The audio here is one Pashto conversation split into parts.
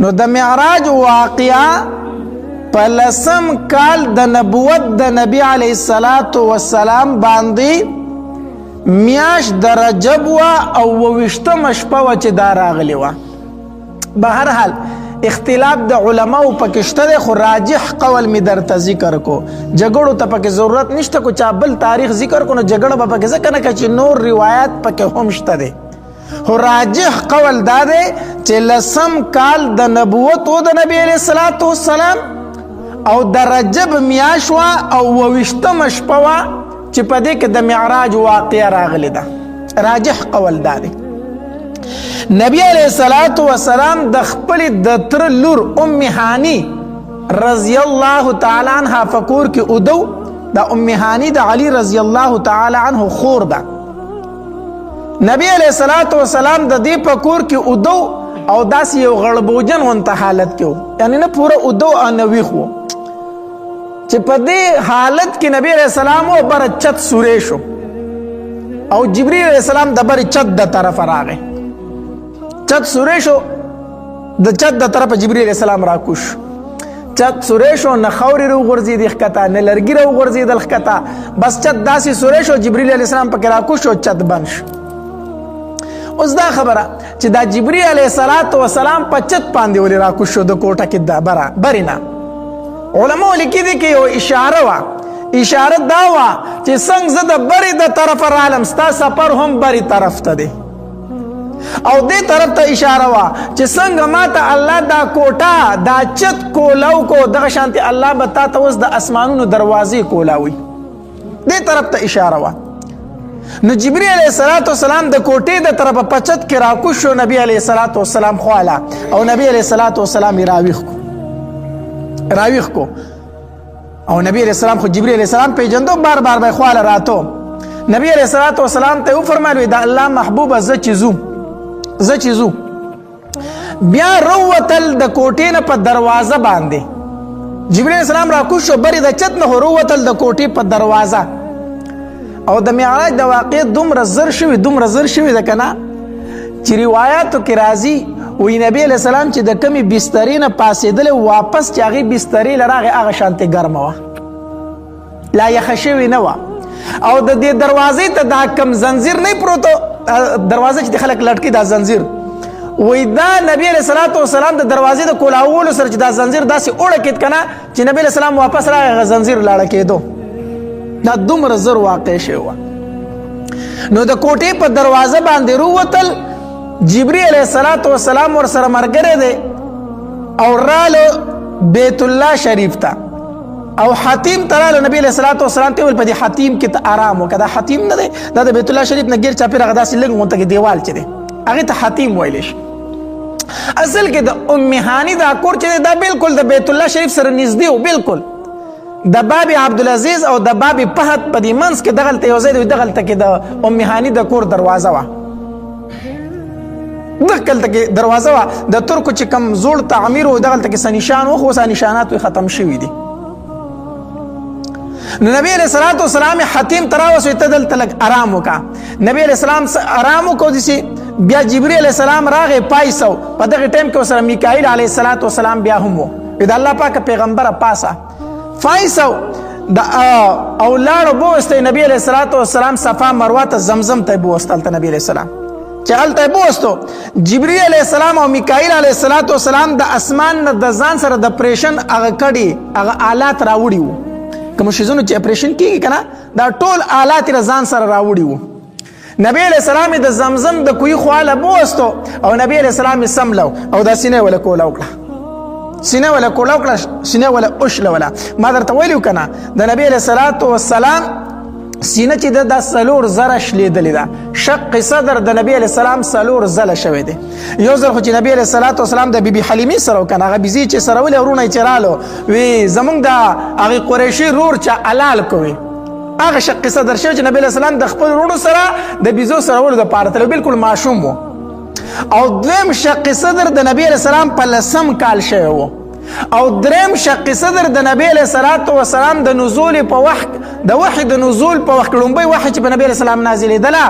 نو د معراج واقعا په لسم کال د نبوت د نبی علیه الصلاۃ والسلام باندې میاش د رجب وا او وشتم شپه و چې دا راغلی و. بهر حال اختلاف د علماو پکې شته دی، خو راجح قول می درته ذکر کو. جګړو ته پکې ضرورت نشته، کو چا بل تاریخ ذکر کو نو جګړه به پکې ځکه نه که چې نور روایت پکې هم شته دی. خو راجح قول دا دی چې لسم کال د نبوت او د نبی علیہ الصلوۃ والسلام او د رجب میاشت وه او وویشتمه شپه وه چې په دې کې د معراج واقعه راغلې ده. راجح قول دا دی. نبی علیہ الصلوۃ والسلام د خپل د تر لور ام هانی رضی الله تعالی عنها فکور کې اودو. د ام هانی د علی رضی الله تعالی عنه خور ده. نبی علیہ الصلوۃ والسلام د دې په کور کې اودو او داسې یو غړبوجن غونته حالت کې و، یعنی نه پوره اودو او نه ویښ و، چې په دې حالت کې نبی علیہ السلام و بر چت سورې شو او جبرئیل علیہ السلام د بر چت د طرفه راغی. چت سورې شو، د چت د طرفه جبرئیل علیہ السلام راکوش. چت سورې شو، نه خاورې راوغورځېدې ښکته، نه لرګي راوغورځېدل ښکته، بس چت داسې سورې شو، جبرئیل علیه السلام پکې راکوش شو، چت بند شو. اوس دا خبره چې دا جبرئیل علیه الصلاة والسلام په چت باندې ولې راکوش شو د کوټه کې د بره برې نه؟ علماو لیکي دي کې یو اشاره وه. اشاره دا وه چې څنګه زه د برې د طرفه رالم، ستا سفر هم برې طرف ته دی. او دې طرف ته اشاره وه چې څنګه ما ته الله دا کوټه دا چت کولاو کو، دغه شانتې الله به تا ته اوس د اسمانونو دروازې کولاوي. دې طرف ته اشاره وه. نو جبرئیل علیه الصلاة والسلام د کوټې د طرفه په چت کې راکوز شو نبی علیه الصلاة والسلام خواله، او نبی علیه الصلاة والسلام یې راویښ کو، راویښ کو. او نبی علیه السلام خو جبرئیل علیه السلام پیژندو، بار بار به خواله راتو. نبی علیه الصلاة والسلام ته وفرمایل، دا الله محبوبه زه چې ځو، زه چې ځو. بیا روتل د کوټې نه په دروازه باندې جبرئیل علیه السلام راکوز شو بری د چت نه، روتل د کوټې په دروازه. او د معراج د واقع دومره زر شوي، دومره زر شوي ده که نه چې روایاتو کې راځي وی نبی علیه السلام چې د کمې بسترې نه پاڅېدلی واپس چې هغې بسترې له راغی هغه شانتې ګرمه وه، لا یخه شوې نه وه. او د دې دروازې ته دا کم زنځیر نه پروت، دروازه چې خلک لټکي دا زنځیر، وی دا نبی علیه الصلاة والسلام د دروازې د کولاولو سره چې دا زنځیر داسې اوړکېد که نه چې نبی علیه السلام واپس راغی هغه زنځیر لاړه کېدو. دا دومره زر واقع شوی وه. نو د کوټې په دروازه باندې رووتل، جبرئیل علیه الصلاة والسلام ورسره ملګری دی او رالو بیت الله شریف ته او حتیم ته رالو. نبی علیه الصلاة والسلام ته وویل په دې حتیم کې ته آرام وکړه. دا حتیم نه دی، دا د بیت الله شریف نه ګیر چاپېره هغه داسې لږ غونته کې دیوال چې دی هغې ته حتیم ویلی شي. اصل کې د ام هاني دا کور چې دی دا بالکل د بیت الله شریف سره نږدې و، بالکل د باب عبدالعزیز او د باب فهد په دې منځ کې دغلته یو ځای دی، دغلته کې د ام هاني د کور دروازه وه، دغلته کې دروازه وه. د ترکو چې کوم زوړ تعمیر و دغلته کې څه نشان و، خو اوس نشانات یې ختم شوي دي. نو نبی علیہ الصلوۃ والسلام حتیم تراوسه ته دلته لږ آرام وکا. نبی علیہ السلام آرام وکړو دسی، بیا جبرئیل علیہ السلام راغی پایسو. په دغه ټیم کې سره میکائیل علیہ الصلوۃ والسلام بیا هم وو. دا الله پاک پیغمبر پاسه فایسو د او لاړو بوسته نبی علیہ الصلوۃ والسلام صفا مروه ته زمزم ته بوستل ته نبی علیہ السلام چې هلته بوستو جبرئیل علیہ السلام او میکائیل علیہ الصلوۃ والسلام د اسمان نه د ځان سره د پریشن هغه کړي هغه آلات راوړي وو، کوم شیزونو چې اپریشن کیږي کنه دا ټول آلات له ځان سره راوړي وو. نبی علیہ السلام د زمزم د کوی خواله بوستو او نبی علیہ السلام سملو او دا سینه ولا کوله وکړه، سینه ولا کوله وکړه، سینه ولا اوشله ولا. ما درته ویلو کنه د نبی علیہ الصلوۃ والسلام سینه چې د څلور زره شلېدلې ده. شق صدر د نبی علیہ السلام څلور ځله شوی دی. یو ځل خو چې نبی علیہ الصلوۃ والسلام د بیبي حلیمې سره وکنه، هغه بیزی چې سره ولې ورونه یې چې رالو وی زمونږ د هغې قریشي رور چې حلال کوي، هغه شق صدر شوی چې نبی علیہ السلام د خپل وروڼو سره د بیزو سره ولو دپاره تللی، بالکل ماشوم و. او دویم شق صدر د نبی علیہ السلام په لسم کال شوی و. او دریم شق صدر د نبی علیہ الصلوۃ والسلام د نزول په وخت، د وحی د نزول په وخت، لومبۍ وحی چې په نبی علیہ السلام نازلېدله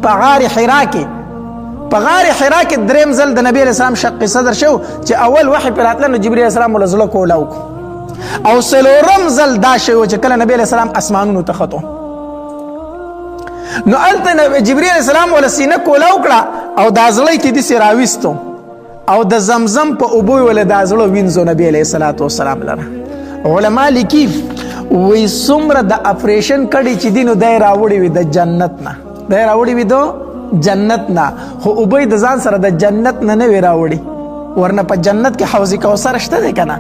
په غار حرا کې، په غار حرا کې دریم ځل د نبی اسلام شق صدر شو چې اول وحی پر راتله، نو جبرئیل اسلام ول زړه کولاو کو. او څلورم ځل دا شو چې کله نبی اسلام اسمانونو ته ختو، نو الته جبرئیل اسلام ول سینه کولاو کړه او دا زړه ته دې راويستو او د زمزم په اوبو ول دا زړه وینځو نبی علیہ الصلوۃ والسلام لره. علما لیکي وی څومره د اپریشن کړي چې دینو دای راوړي وي د جنت نه، دای راوړي وي د جنت نه، خو اوبه د ځان سره د جنت نه نه وی راوړي، ورنه په جنت کې حوض کوثر شته دی کنه،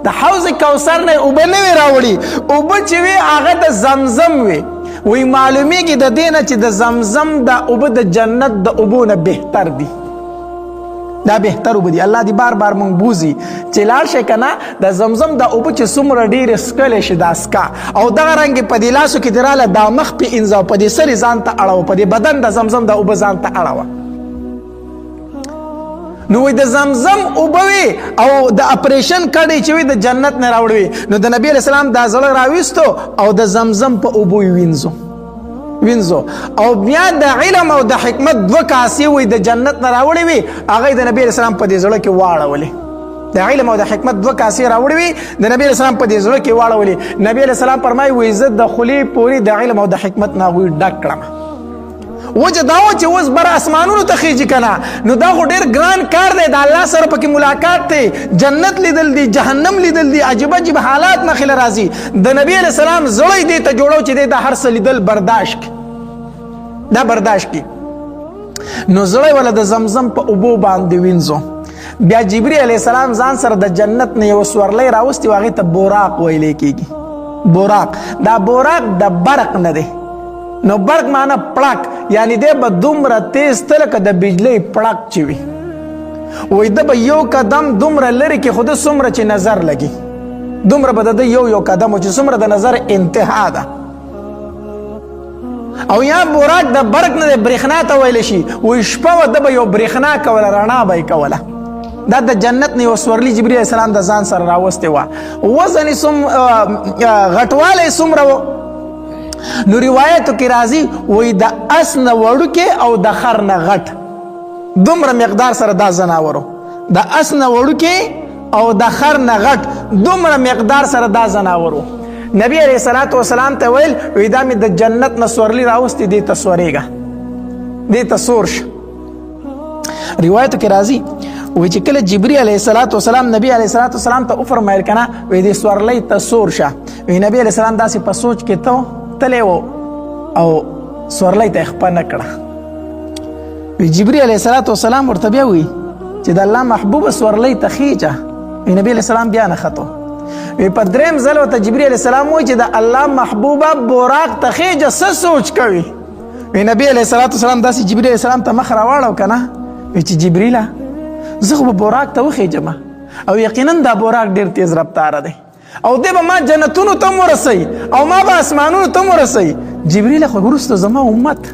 د حوض کوثر نه اوبه نه وی راوړي، اوبه چې وی هغه د زمزم وی. وی معلومیږي د دینه چې د زمزم د اوبه د جنت د اوبو نه بهتر دي، دا بهتر وبدي. الله دی بار بار مونږ بوزي چې لاړ شي کنه، د زمزم د اوبه چې څومره ډېر سکل شي دا سکا، او دغه رنګ په دې لاسو کې دراله دا مخ په انځه په دې سری ځان ته اړاو، په دې بدن د زمزم د اوبه ځان ته اړاو. نو د زمزم اوبه وي او د اپریشن کړي چې وي د جنت نه راوړي، نو د نبی اسلام دا زړه راويستو او د زمزم په اوبو وینځو وینځو. او بیا د علم او د حکمت دوه کاسې وي د جنت نه راوړي وي، هغه د نبی اسلام په دې زړه کې واړولې. د علم او د حکمت دوه کاسې راوړي وي د نبی اسلام په دې زړه کې واړولې. نبی اسلام فرمایي وي زه د خلی پوری د علم او د حکمت نه غوي ډک کړم. وجه دا و چې اوس بر اسمانونو ته خېږي کنه، نو دا خو ډېر ګران کار دی، د الله سره پکې ملاقات دی، جنت لیدل دي، جهنم لیدل دي، عجیب عجیب حالات مخې له راځي. د نبی علیه السلام زړه یې دې ته جوړو چې دی دا هر څه لیدل برداشت کړي، دا برداشت کړي. نو زړه وله د زمزم په اوبو باندې وینځو. بیا جبرئیل علیه السلام ځان سره د جنت نه یو سورلی راوستي، هغې ته براق ویلی کېږي. براق، دا براق د برق نه دی، نو برق معنی پړک، یعنی دی به دومره تیز ته لکه د بجلۍ پړک چې وي. وایي ده به یو قدم دومره لرې کې خو ده څومره چې نظر لګي دومره به د ده یو یو قدم چې څومره د نظر انتها ده. او یا براق د برق نه دی، برېښنا ته ویلی شي. وایي شپه وه، ده به یو برېښنا کوله، رڼا به یې کوله. دا د جنت نه یو سورلی جبرئیل علیه السلام د ځان سره راوستې وه. وزن یې غټوالی یې څومره و؟ نو روایتو کې راځي وایي د اس نه وړوکی او د خر نه غټ، دومره مقدار سره دا ځناورو، د اس نه وړوکی او د خر نه غټ دومره مقدار سره دا ځناورو. نبی علیه الصلاة والسلام ته ویل وی دا مې د جنت نه سورلی راوستې، دې ته سورېږه، دې ته سور شه. روایتو کې راځي وی چې کله جبرئیل علیه الصلاة والسلام نبی علیه الصلاة والسلام ته وفرمایل کنه، وی دې سورلی ته سور شه، وی نبی علیه السلام داسې په سوچ کې ته تللی و او سورلی ته یې خپه نه کړه. وی جبرئیل علیه الصلاة والسلام ورته بیا وی چې د الله محبوب سورلی ته خېژه. وی نبی علیه السلام بیا نه ختو. وی په دریم ځل ورته جبرئیل علیه السلام وی چې د الله محبوبه براق ته خېژه، څه سوچ کوي؟ وی نبی علیه الصلاة والسلام داسې جبرئیل علیه السلام ته مخ راواړو که نه، وی چې جبرئیله زه خو به براق ته وخېژم او یقینا دا براق ډېر تیز رفتاره دی او دی به ما جنتونو ته هم ورسوي او ما به اسمانونو ته هم ورسوي. جبرئیل خو وروسته زما امت،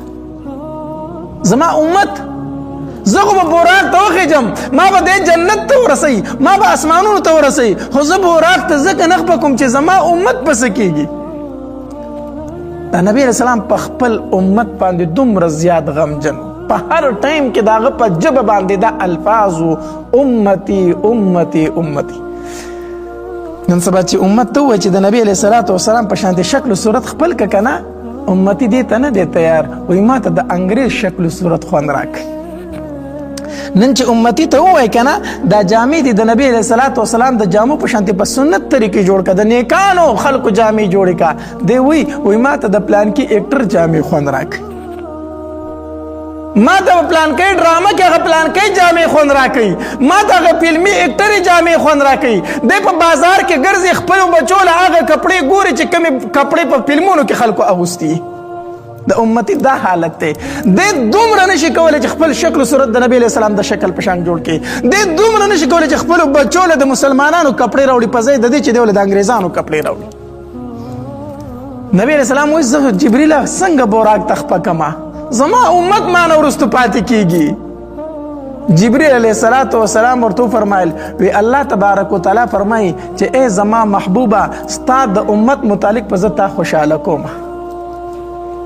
زما امت، زه خو به براق ته وخېژم، ما به دی جنت ته ورسوي، ما به اسمانونو ته ورسوي، خو زه براق ته ځکه نه خپه کوم چې زما امت به څه کېږي. د نبی علیه السلام په خپل امت باندې دومره زیات غمجن، په هر ټایم کې د هغه په ژبه باندې دا الفاظ امتي امتي امتي. نن سبا چې امت ته ووایي چې د نبی علیه الصلاة والسلام په شان د شکل و صورت خپل که کنه، امتي دې ته نه دی تیار، وایي ما ته د انګریز شکل و صورت خوند راکړي. نن چې امتی ته ووایي که نه دا جامې دي د نبی علیه الصلاة والسلام د جامو په شانتې په سنت طریقې جوړ کړه، د نیکانو خلکو جامې جوړې کړه، دی وایي وایي ما ته د پلانکي اکټر جامې خوند راکړي، ما ته په پلانکۍ ډرامه کې هغه پلانکۍ جامې خوند راکوي، ما ته هغه فلمي اکټرې جامې خوند راکوي. دی په بازار کې ګرځي خپلو بچو له هغه کپړې ګوري چې کومې کپړې په فلمونو کې خلکو اغوستي. د امتی دا حالت دی، دی دومره نشي کولی چې خپل شکل و صورت د نبی علیه السلام د شکل په شان جوړ کړي، دی دومره نشي کولی چې خپلو بچو له د مسلمانانو کپړې راوړي په ځای د دې چې دی له د انګریزانو کپړې راوړي. نبی علیه السلام وایي زه جبریله څنګه براق ته خپه کمه، زما امت ما نه وروسته پاتې کیږي. جبرئیل علیه الصلاة والسلام ورته وفرمایل وی الله تبارک وتعالی فرمایي چې ای زما محبوبه، ستا د امت متعلق په زه تا خوشحاله کوم.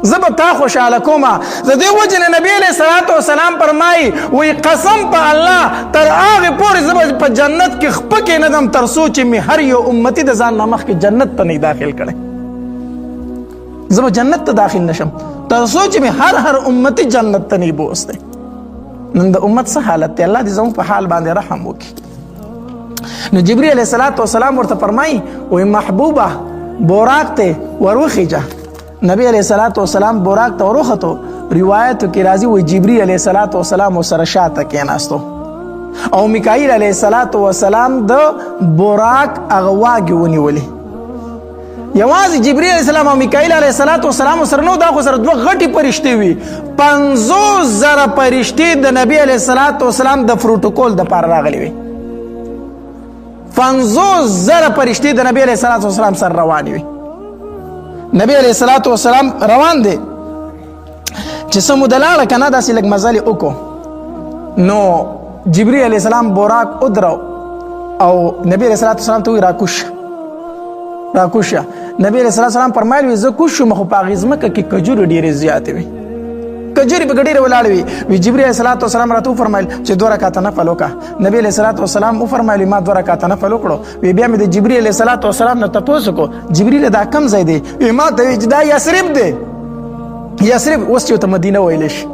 زه به تا خوشاله کوم. د دې وجې نه نبی علیه الصلاة والسلام فرمایي، وایي قسم په الله تر هغې پورې زه به په جنت کې خپه کېنېدم تر څو چې مې هر یو امتي د ځان نه مخکې جنت ته نه داخل کړی. زه به جنت ته داخل نشم تر څو چې مې هر هر امتي جنت ته نه بوستی. نن د امت څه حالت دی؟ الله دې زموږ په حال باندې رحم وکړي. نو جبرئیل علیه الصلاة والسلام ورته فرمایي، وایي محبوبه براق ته وروخیږه. نبی علیه الصلاة والسلام براق ته وروختو. روایتو کې راځي وایي جبرئیل علیه الصلاة والسلام ورسره شاته کېناستو او میکائیل علیه الصلاة والسلام د براق هغه واګې ونیولې. یوازې جبرئیل علیه السلام او میکائیل علیه الصلاة والسلام سره نو، دا خو سره دوه غټې پرشتې وي. 50,000 پرشتې د نبی علیه الصلاة والسلام د پروتوکول دپاره راغلې وي. 50,000 پرشتې د نبی علیه الصلاة والسلام سره روانې وي. نبی علیه الصلاة والسلام روان دی چې څه موده لاړه که نه، داسې لږ مزل یې وکړو، نو جبرئیل علیه السلام براق ودرو او نبی علیه الصلاة والسلام ته وایي راکوز شه، راکوز شه. نبی علیه الصلاة والسلام فرمایل وي زه کوز شوم، خو په هغې ځمکه کې کجورې ډېرې زیاتې وې، کجورې پکې ډېرې ولاړې وې. وي جبرئیل علیه الصلاة والسلام راته وفرمایل چې دوه رکعته نفل وکړه. نبی علیه الصلاة والسلام وفرمایل ما دوه رکعته نفل وکړو. وی بیا مې د جبرئیل علیه الصلاة والسلام نه تپوس وکړو، جبرئیل دا کم ځای دی؟ وی ما ته وی چې دا یثرب دی. یثرب اوس چې ورته مدینه ویلی شي،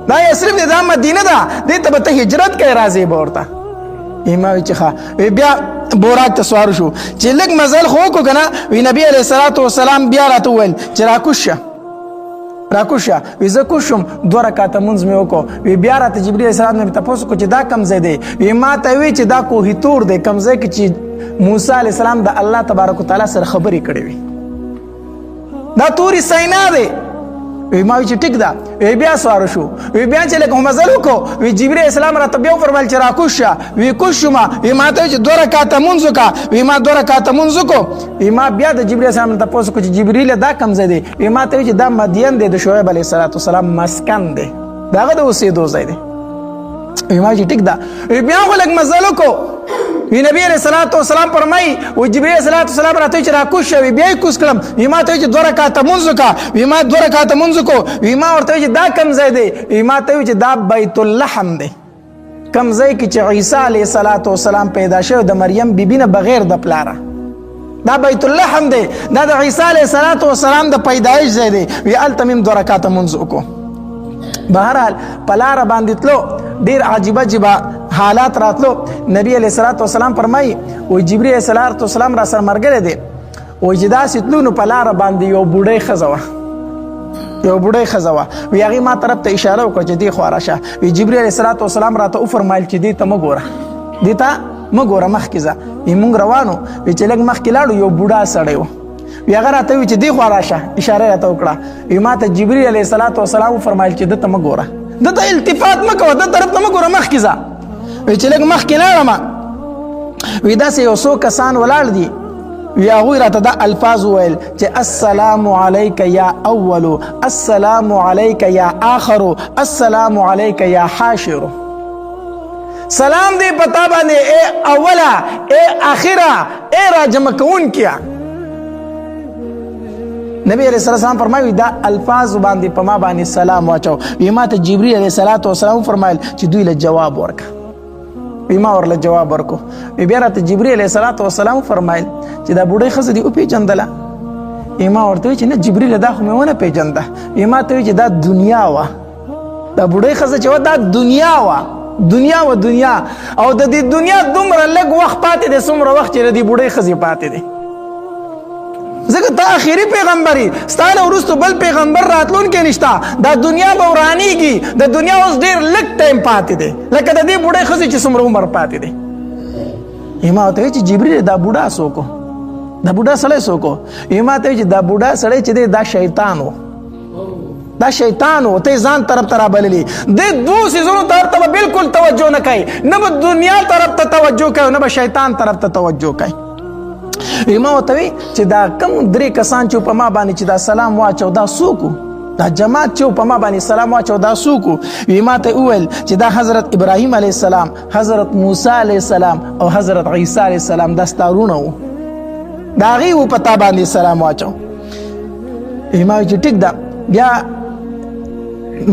دا یثرب دی، دا مدینه ده، دې ته به ته هجرت کوې، راځې به ورته. ما وی چې ښه. وی بیا براق ته سوار شو چې لږ مزل خو وکړو که نه، وی نبی علیه الصلاة والسلام بیا راته وویل چې راکوز شه، راکوز شه. وی زه کوز شوم، دوه رکعته مونځ مې وکړو. وی بیا راته جبرئیل علیه السلام نه تپوس وکړو چې دا کوم ځای دی؟ وی ما ته وی چې دا کوه تور دی، کوم ځای کې چې موسی علیه السلام د الله تبارک وتعالی سره خبرې کړې وي، دا توري سینا دی. وی ما وی چې ټیک ده. وی بیا سوار شو. وی بیا چې لږ مزل وکړو، وی جبرئیل علیه السلام راته بیا وفرمایل چې راکوز شه. وی کوز شوم. وی ما ته چې دوه رکعته مونځ وکړه. وی ما دوه رکعته مونځ وکړو. وی ما بیا د جبرئیل علیه السلام نه تپوس وکړو چې جبرئیل دا کوم ځای دی؟ وی ما ته وی چې دا مدین دی، د شعیب علیه الصلاة والسلام مسکن دی، د هغه د اوسېدو ځای دی. وی ما چې ټیک ده. وی بیا خو لږ مزل وکړو. وی نبی علیه الصلاة والسلام فرمایي، وی جبرئیل علیه الصلاة والسلام راته چې راکوز شه. وی بیا یې کوز کړم. وی ما ته چې دوه رکعته مونځ وکړه. وی ما دوه رکعته مونځ وکړو. وی ما ورته چې دا کوم ځای دی؟ وی ما ته چې دا بیت اللحم دی، کوم ځای کې چې عیسی علیه الصلاة والسلام پیدا شوی د مریم بیبي نه بغیر د پلاره، دا بیت اللحم دی، دا د عیسی علیه الصلاة والسلام د پیدایش ځای دی. وی هلته مې هم دوه رکعته مونځ وکړو. بهرحال په لاره باندې تلو، ډېر عجیبه عجیبه حالات راتلو. نبی علیه الصلاة والسلام فرمایي، وایي جبرئیل علیه الصلاة والسلام را سره ملګری دی، وایي چې داسې تلو نو په لاره باندې یو بوډۍ ښځه وه، یو بوډۍ ښځه وه. وایي هغې ما طرف ته اشاره وکړه چې دې خوا راشه. وایي جبرئیل علیه الصلاة والسلام راته وفرمایل چې دې ته مه ګوره، دې ته مه ګوره، مخکې ځه. وایي مونږ روانو، وایي چې لږ مخکې لاړو یو بوډا سړی و. وایي هغه راته وویل چې دې خوا راشه، اشاره یې راته وکړه. وایي ما ته جبرئیل علیه الصلاة والسلام وفرمایل چې ده ته مه ګوره، ده ته التفات مه کوه، ده طرف ته مه ګوره، مخکې ځه. وایي چې لږ مخکې لاړم، وایي داسې یو څو کسان ولاړ دي، وی هغوی راته دا الفاظ وویل چې السلام علیک یا اول، السلام علیک یا آخر، السلام علیک یا حاشر. سلام دی په تا باندې ای اوله، ای اخره، ای راجمع کوونکیا. نبی علیہ السلام فرمایي دا الفاظ باندې په ما باندې سلام واچو. وی ما ته جبرئیل علیہ الصلوۃ والسلام فرمایل چې دوی له جواب ورکړه. وی ما ورله جواب ورکو. وی بیا راته جبرئیل علیه الصلاة والسلام فرمایل چې دا بوډۍ ښځه دې وپېژندله؟ ما ورته وویل چې نه جبرئیل دا خو مې ونه پېژنده. وی ما ته وویل چې دا دنیا وه، دا بوډۍ ښځه چې وه دا دنیا وه، دنیا وه دنیا، او د دې دنیا دومره لږ وخت پاتې دی څومره وخت چې د دې بوډۍ ښځې پاتې دی، ځکه ته آخري پیغمبر یې، ستا نه وروسته بل پیغمبر راتلونکی نشته، دا دنیا به ورانیږي، د دنیا اوس ډېر لږ ټایم پاتې دی، لکه د دې بوډۍ ښځې چې څومره عمر پاتې دی. ما ورته ویل چې جبرئیل دا بوډا څوک و، دا بوډا سړی څوک و؟ ما ته ویل چې دا بوډا سړی چې دی دا شیطان و، دا شیطان و، ته ځان طرف ته رابللی، د دوو څیزونو طرف ته به بالکل توجه نه کوي، نه به دنیا طرف ته توجه کوي، نه به شیطان طرف ته توجه کوي. ما ورته وی چې دا کم درې کسان چې په ما باندې چې دا سلام واچو دا څوک، دا جماعت چې په ما باندې سلام واچو دا څوک؟ وی ما ته وویل چې دا حضرت ابراهیم علیه السلام، حضرت موسی علیه السلام او حضرت عیسی علیه السلام دا ستا وروڼه وو، د هغې و په تا باندې سلام واچو. ما چې ټیک ده. بیا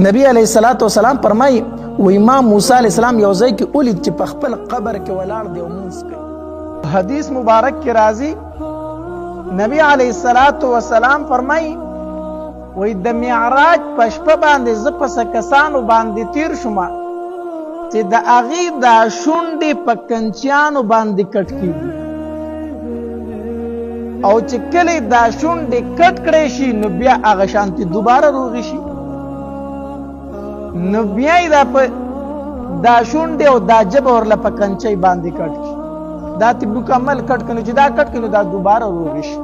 نبی علیه الصلاة والسلام فرمایي، وایي ما موسی علیه السلام یو ځای کې ولید چې په خپل قبر کې ولاړ دی او مونځ کوي. حدیث مبارک کې راځي، نبی علیه الصلاة والسلام فرمایي، وایي د معراج په شپه باندې زه په څه کسانو باندې تیر شوم چې د هغې دا شونډې په کنچیانو باندې کټ کېږي، او چې کله دا شونډې کټ کړی شي نو بیا هغه شانتې دوباره روغې شي. نو بیا یې دا په دا شونډې او دا ژبه ورله په کنچۍ باندې کټ کړي، دا تې مکمل کټ کړي، چې دا کټ کړي نو دا دوباره روغې شي.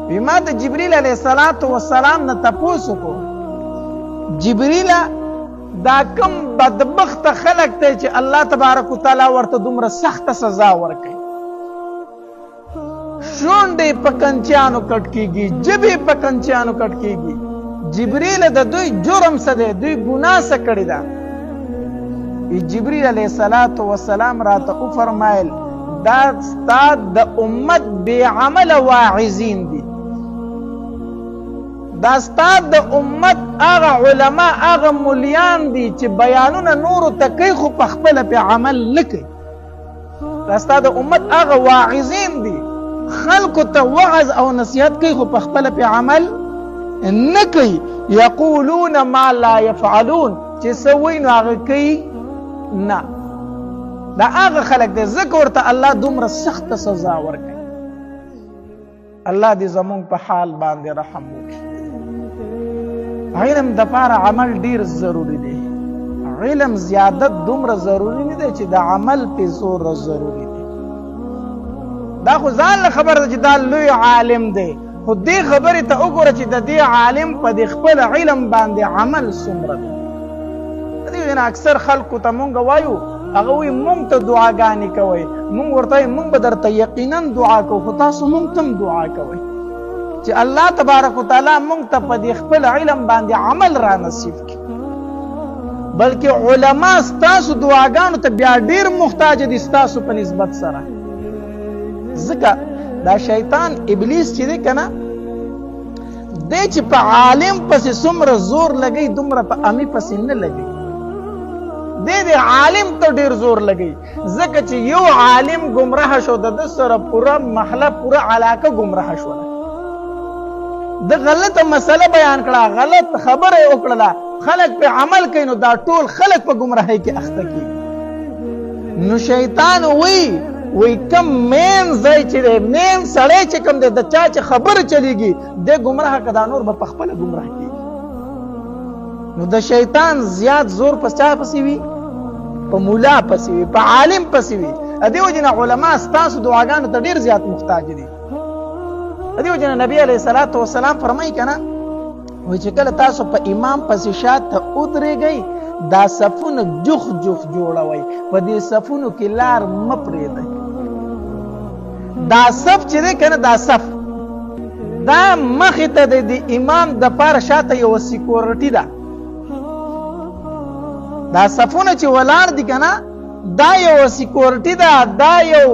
وی ما د جبریل علیه الصلاة والسلام نه تپوس وکړو، جبریله دا کم بدبخت خلک دی چې الله تبارک وتعالی ورته دومره سخته سزا ورکوي، شونډې په کنچیانو کټ کېږي، ژبې په کنچیانو کټ کېږي. جبریل د دوی جرم څه دی، دوی ګناه څه کړې ده؟ جبریل علیه الصلاة والسلام راته وفرمایل، دا ستا د امت بې عمله واعظین دي، دا ستا د امت هغه علما هغه مولیان دي چې بیانونه نورو ته کوي خو په خپله پې عمل نه کوي. دا ستا د امت هغه واعظین دي، خلکو ته وعظ او نصیحت کوي خو په خپله پې عمل نه کوي. یقولون ما لا یفعلون، چې څه وایي نو هغه کوي نه. دا هغه خلک دی ځکه ورته الله دومره سخته سزا ورکوي. الله دې زمونږ په حال باندې رحم وکړي. علم دپاره عمل ډیر ضروري دی. علم زیادت دومره ضروري نه دی چې د عمل پې زور ضروري دی. دا خو ځان له خبره ده چې دا لوی عالم دی، خو دې خبرې ته وګوره چې د دې عالم په دې خپل علم باندې عمل څومره دی. دې وجې نه اکثر خلکو ته مونږ وایو، هغه وایي مونږ ته دعاګانې کوئ، مونږ ورته وایو مونږ به درته یقینا دعا کوو، خو تاسو مونږ ته هم دعا کوئ چې الله تبارک وتعالی مونږ ته په دې خپل علم باندې عمل را نصیب کړي. بلکې علما ستاسو دعاګانو ته بیا ډیر محتاج دي ستاسو په نسبت سره، ځکه دا شیطان ابلیس چې دی که نه، دی چې په عالم پسې څومره زور لګوي دومره په امي پسې نه لګوي. دی د عالم ته ډیر زور لګوي، ځکه چې یو عالم ګمراه شو د ده سره پوره محله پوره علاقه ګمراه شوله. ده غلطه مسله بیان کړه، غلط خبره یې وکړله، خلک په عمل کوي نو دا ټول خلک په ګمراهۍ کې اخته کېږي. نو شیطان وایي، وایي کم مین ځای چې دی، مین سړی چې کوم دی، د چا چې خبره چلیږي دی ګمراه که، دا نور به په خپله ګمراه کېږي. نو د شیطان زیات زور په چا پسې وي؟ په مولا پسې وي، په عالم پسې وي. دې وجې نه علما ستاسو دعاګانو ته ډېر زیات محتاج دي. دې وجې نه نبی علیه الصلاة والسلام فرمایي که نه، وایي چې کله تاسو په امام پسې شاته ودرېږئ دا صفونه جوخ جوخ جوړوئ، په دې صفونو کې لار مه پرېږدئ. دا صف چې دی که نه، دا صف دا مخې ته دی د امام دپاره شاته یوه سیکورټي ده. دا صفونه چې ولاړ دي که نه، دا یوه سیکورټي ده، دا یو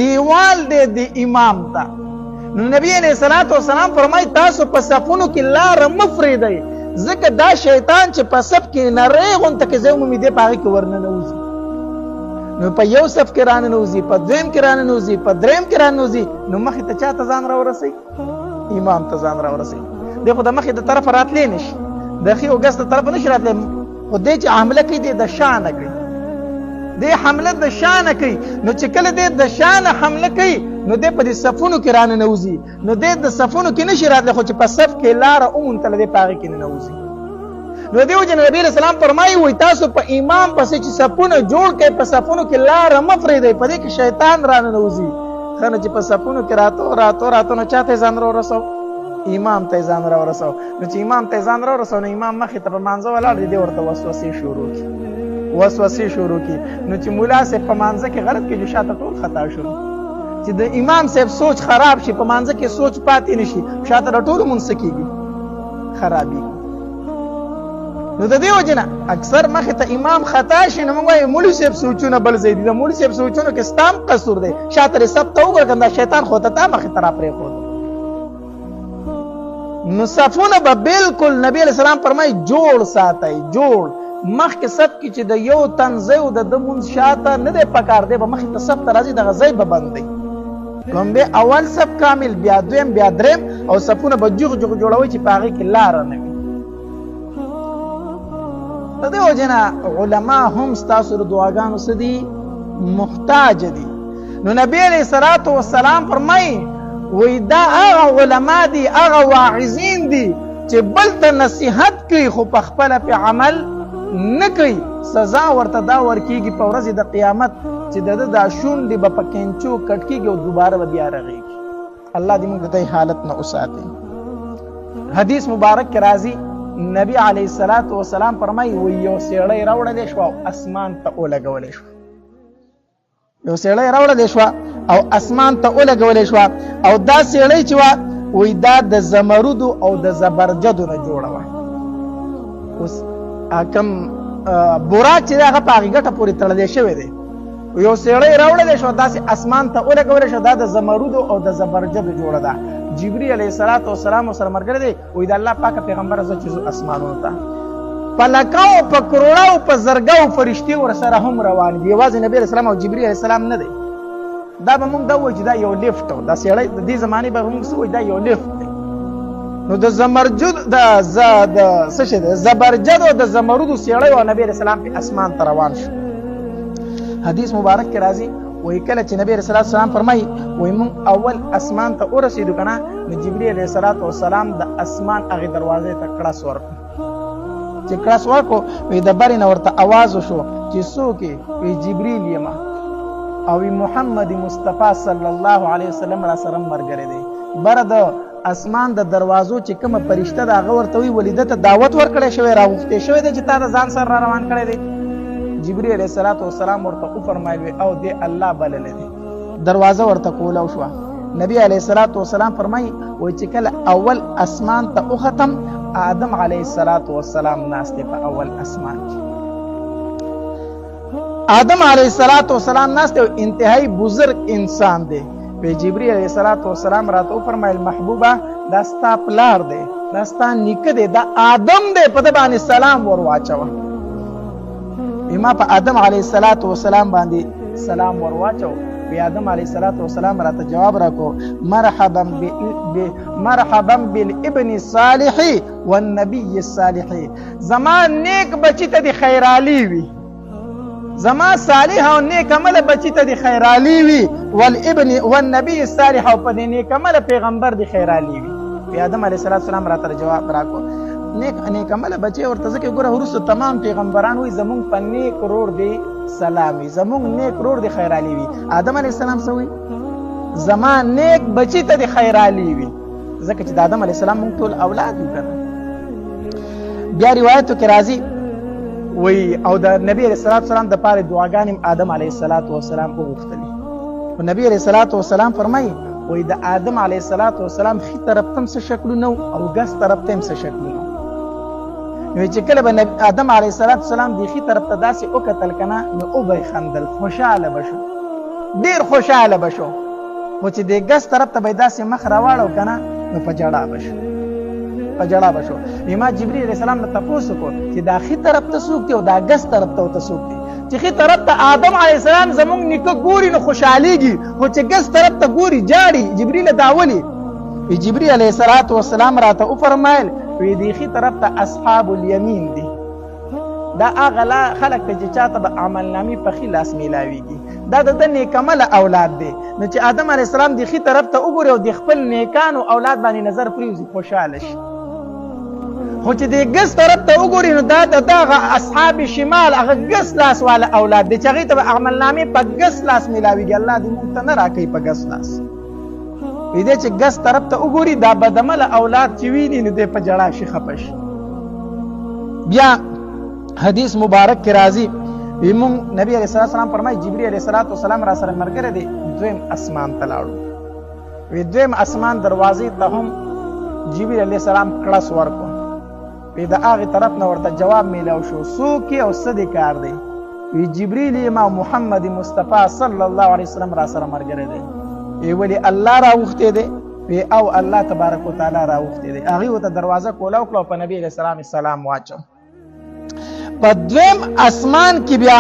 دیوال دی د امام ته. نو نبی علیه الصلاة والسلام فرمایي تاسو په صفونو کې لاره مه پرېږدئ، ځکه دا شیطان چې په صف کې نری غونته کې ځای ومومي دی په هغې کې ورننوځي. نو په یو صف کې راننوځي، په دویم کې راننوځي، په دریم کې راننوځي، نو مخې ته چا ته ځان راورسوي؟ امام ته ځان راورسوي. دی خو د مخې د طرفه راتلی نه شي، د ښي او ګس د طرفه نه شي راتلی، خو دی چې حمله کوي دی د شا نه کوي، دی حمله د شا نه کوي. نو چې کله دی د شا نه حمله کوي نو دی په دې صفونو کې راننوځي، نو دی د صفونو کې نشي راتلی، خو چې په صف کې لاره وموندله دی په هغې کې ننوځي. نو دې وجې نه نبی علیه السلام فرمایي، وایي تاسو په امام پسې چې صفونه جوړ کړئ په صفونو کې لاره مه پرېږدئ، په دې کې شیطان راننوځي. ښه نو چې په صفونو کې راتو راتو راتو نو چا ته یې ځان راورسو؟ امام ته یې ځان راورسو. نو چې امام ته یې ځان راورسو نو امام مخې ته په مانځه ولاړ دی، دی ورته وسوسې شروع کړي، وسوسې شروع کړي. نو چې ملا صاحب په مانځه کې غلط کړي نو شاته ټول خطا شروع. چې د امام صاحب سوچ خراب شي، په مانځه کې سوچ پاتې نه شي، شاته د ټولو مونځ څه کېږي؟ خرابېږي. نو د دې وجې نه اکثر مخې ته امام خطا شي نو موږ وایو مولوي صاحب سوچونه بل ځای دي، د مولوي صاحب سوچونو کې ستا هم قصور دی، شاته دې سب ته وګوره که دا شیطان خو ته تا مخې ته راپرېښود. نو صفونه به بالکل نبی علیہ السلام فرمایي جوړ ساتئ، جوړ. مخکې صف کې چې د یو تن ځای او د ده مونځ شاته نه دی پکار دی، به مخې ته صف ته راځي، دغه ځای به بند دی. لومبی اول صف کامل، بیا دویم، بیا دریم، او صفونه به جوغ جوغ جوړوي چې په هغې کې لاره نه وي. د دې وجې نه علما هم ستاسو د دعاګانو څه دي؟ محتاج دي. نو نبی علیه الصلاة والسلام فرمایي وایي دا هغه علما دي، هغه واعظین دي چې بل ته نصیحت کوي خو په خپله پې عمل نه کوي. سزا ورته دا ورکیږي په ورځې د قیامت چې د ده دا شونډې به په کینچو کټ کېږي او دوباره به بیا رغېږي. الله دې موږ د دې حالت نه وساتي. حدیث مبارک کې راځي نبی علیه الصلاة والسلام فرمایي وایي یو سیړی راوړلی شوه او اسمان ته ولګولی شوه. یو سیړی راوړلی شوه او اسمان ته ولګولی شوه، او دا سیړی چې وه وایي دا د زمردو او د زبرجدو نه جوړه وه. اوس کوم براق چې دی هغه په هغې ګټه پورې تړلی شوی دی. یو سیړی راوړلی شو، داسې اسمان ته ولګولی شو، دا د زمردو او د زبرجدو جوړه ده. جبري علیه الصلاة والسلام ورسره ملګری دی، وایي د الله پاکه پیغمبره زه چې ځو اسمانونو ته، په لکاو په کروړاو په زرګاو فرشتې ورسره هم روان دي. یوازې نبی علیه السلام او جبري علیه السلام نه دی. دا به موږ دا وایو چې دا یو لفټ و، دا سیړی د دې زمانې به موږ څه وایو، دا یو لفټ دی. نو د زمرجد د د څه شی دی، زبرجد او د زمردو سیړی او نبی علیه السلام په اسمان ته روان شو. حدیث مبارک کې راځي وایي کله چې نبی علیه السلام فرمایي وایي موږ اول اسمان ته ورسېدو که نه، نو جبري علیه الصلاة والسلام د اسمان هغې دروازې ته کړس ورکړو. چې کړس ورکړو وایي د برې نه ورته اواز وشو چې څوک یې؟ وایي جبریل یم، او وایي محمد مصطفی صلی الله علیه وسلم را سره ملګری دی. بره د اسمان د دروازو چې کومه فرشته ده هغه ورته وایي ولې ده ته دعوت ورکړی شوی، راغوښتی شوی دی چې تا د ځان سره را روان کړی دی. جبري علیه الصلاة والسلام ورته وفرمایل وی او دې الله بللی دی. دروازه ورته کولاو شوه. نبی علیه الصلاة والسلام فرمایي وایي چې کله اول اسمان ته وختم، آدم علیه الصلاة والسلام ناست دی په اول اسمان کې. آدم علیه الصلاة والسلام ناست دی او انتهایی بزرګ انسان دی. وی جبري علیه الصلاة والسلام راته وفرمایل محبوبه دا ستا پلار دی، دا ستا نیکه دی، دا آدم دی، په ده باندې سلام ور واچوه. ما په آدم علیه الصلاة والسلام باندې سلام ور واچو. وی آدم علیه الصلاة والسلام راته جواب راکو مرحبا مرحبا بالابن الصالح والنبي الصالح. زما نیک بچی ته د خیرالی وي، زما صالح او نیک عمل بچی ته د خیرالی وي، والابن والنبي الصالح او په دې نیک عمل پیغمبر د خیرالی وي. وی آدم علیه الصلاة والسلام راته جواب راکو نیک عمل بچی ورته ځکه ګوره وروسته تمام پیغمبران وایي زمونږ په نیک رور دی سلام وي، زمونږ نیک رور دی خیرالی وي. آدم علیه السلام څه وایي؟ زما نیک بچی ته دی خیرالی وي، ځکه چې د آدم علیه السلام مونږ ټول اولاد یو که نه. بیا روایتو کې راځي وایي او د نبی علیه الصلاة والسلام دپاره دعاګانې هم آدم علیه الصلاة والسلام وغوښتلې. خو نبی علیه الصلاة والسلام فرمایي وایي د آدم علیه الصلاة والسلام ښي طرف ته هم څه شکلونه او ګس طرف ته هم څه شکلونه. نو چې کله به آدم علیه الصلاة والسلام د ښي طرف ته داسې وکتل که نه، نو وبه یې خندل، خوشحاله به شو، ډېر خوشحاله به شو. خو چې د ګس طرف ته به یې داسې مخ راواړو که نه، نو په ژړا به شو، په ژړا به شو. ما جبري علیه السلام نه تپوس وکړو چې دا ښي طرف ته څوک دی او دا ګس طرف ته ورته څوک دی؟ چې ښي طرف ته آدم علیه السلام زمونږ نیکه ګوري نو خوشحالېږي، خو چې ګس طرف ته ګوري ژاړي. جبري له دا ولې؟ جبري علیه الصلاة والسلام راته وفرمایل وی د ښي طرف ته اصحاب الیمین دي، دا هغه خلک دی چې چاته به عملنامې په ښي لاس میلاویږي، دا د ده نیکمله اولاد دی. نو چې آدم علیه السلام د ښي طرف ته وګوري او د خپل نیکانو اولاد باندې نظر پرېوځي خوشحاله شي. خو چې د ګس طرف ته وګوري نو دا د دغه اصحاب شمال هغه ګس لاس والا اولاد دی چې هغې ته به عملنامې په ګس لاس میلاویږي. الله دې موږ ته نه راکوي په ګس لاس. وی دی چې ګس طرف ته وګوري دا بدعمله اولاد چې ویني نو دی په ژړا شي، خفه شي. بیا حدیث مبارک کې راځي وی مونږ نبی علیه الصلاة والسلام فرمایي جبري علیه الصلاة والسلام را سره ملګری دی، دویم اسمان ته لاړو. وی دویم اسمان دروازې ته هم جبري علیه السلام کړس ورکړو. وی د هغې طرف نه ورته جواب میلاو شو څوک یې او څه دې کار دی؟ وی جبریل یم او محمد مصطفی صلی الله علیه وسلم را سره ملګری دی. وی ولې الله راغوښتی دی؟ وی او الله تبارک وتعالی راوختی دی. هغې ورته دروازه کولاو کړه او په نبي علیه السلام سلام واچو. په دویم اسمان کې بیا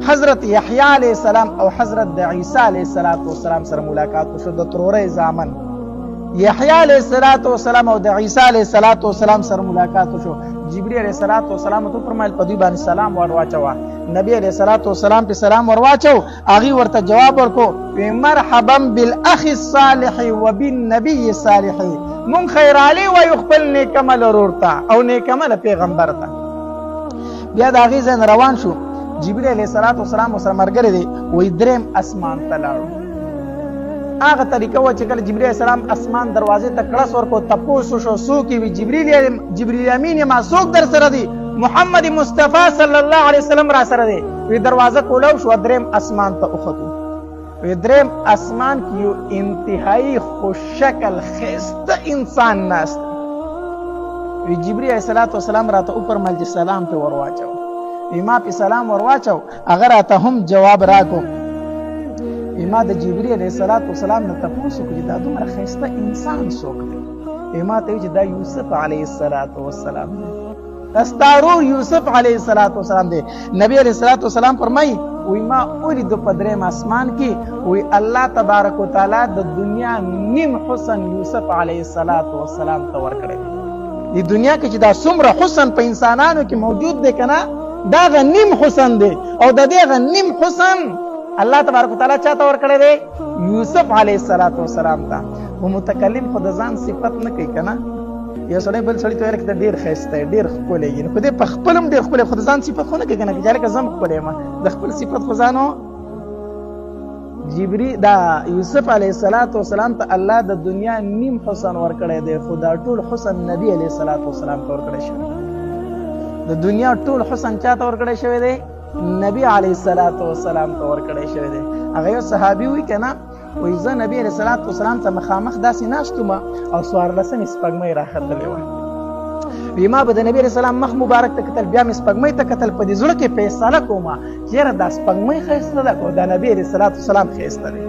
حضرت یحیی علیه السلام او حضرت د عیسی علیه السلام سره ملاقات وشو. د ترورې زامن یحیی علیه السلام او د عیسی علیه السلام سره ملاقات وشو. جبرئیل علیه السلام ته فرمایل په دوی باندې سلام ور واچوه. نبی علیه السلام په سلام ور واچو. هغې ورته جواب ورکو وی مرحبا بالاخ الصالح وبالنبي الصالح. مونږ خیرالی وایو خپل نیک عمل ورور ته او نیک عمل پیغمبر ته. بیا د هغې ځای نه روان شو. جبرئیل علیه السلام ورسره ملګری دی. وایي دریم اسمان ته لاړو. هغه طریقه وه چې کله جبرئیل علیه السلام اسمان دروازې ته کړس ورکړو، تپوس وشو څوک یې؟ وي جبرئیل امین یم، څوک در سره دی؟ محمد مصطفی صلی الله علیه وسلم را سره دی. وی دروازه کولاو شوه، دریم اسمان ته وختو. وی دریم اسمان کې یو انتهایی خوششکل ښایسته انسان ناست. وی جبرئیل علیه السلام راته وفرمایل چې سلام پې ور واچوه. وی ما پې سلام ور واچو، هغه راته هم جواب راکړو. وی ما د جبرئیل علیه السلام نه تپوس وکړو چې دا دومره ښایسته انسان څوک دی؟ وی ما ته ویل چې دا یوسف علیه السلام دی، ستا ورور یوسف علیه السلام دی. نبی علیه السلام فرمایي وی ما ولیدو په دریم اسمان کې، وی الله تبارک وتعالی د دنیا نیم حسن یوسف علیه السلام ته ورکړی دی. د دنیا کې چې دا څومره حسن په انسانانو کې موجود دی که نه، دا غ نیم حسن دی، او د دې غ نیم حسن الله تبارک وتعالی چا ته ورکړی دی؟ یوسف علیه السلام ته. خو متکلم خو د ځان صفت نه کوي که نه. یو سړی بل سړي ته ویل که ته ډېر ښایسته یې، ډېر ښکلی یې، نو خو دی په خپل هم ډېر ښکلی، خو د ځان صفت خو نه کوي که نه، چې هلکه زه هم ښکلی یم، د خپل صفت خو ځانو. جبري دا یوسف علیه السلام ته الله د دنیا نیم حسن ورکړی دی، خو دا ټول حسن نبی علیه السلام ته ورکړی شوی. د دنیا ټول حسن چا ته ورکړی شوی دی؟ نبی علیه السلام ته ورکړی شوی دی. هغه یو صحابي وي که نه، وایي زه نبی علیه السلام ته مخامخ داسې ناست وم او څوارلسمې سپوږمۍ راختلې وه. وی ما به د نبی علیه السلام مخ مبارک ته کتل، بیا مې سپوږمۍ ته کتل، په دې زړه کې فیصله کوم چې یاره دا سپوږمۍ ښایسته ده که دا نبی علیه السلام ښایسته دی.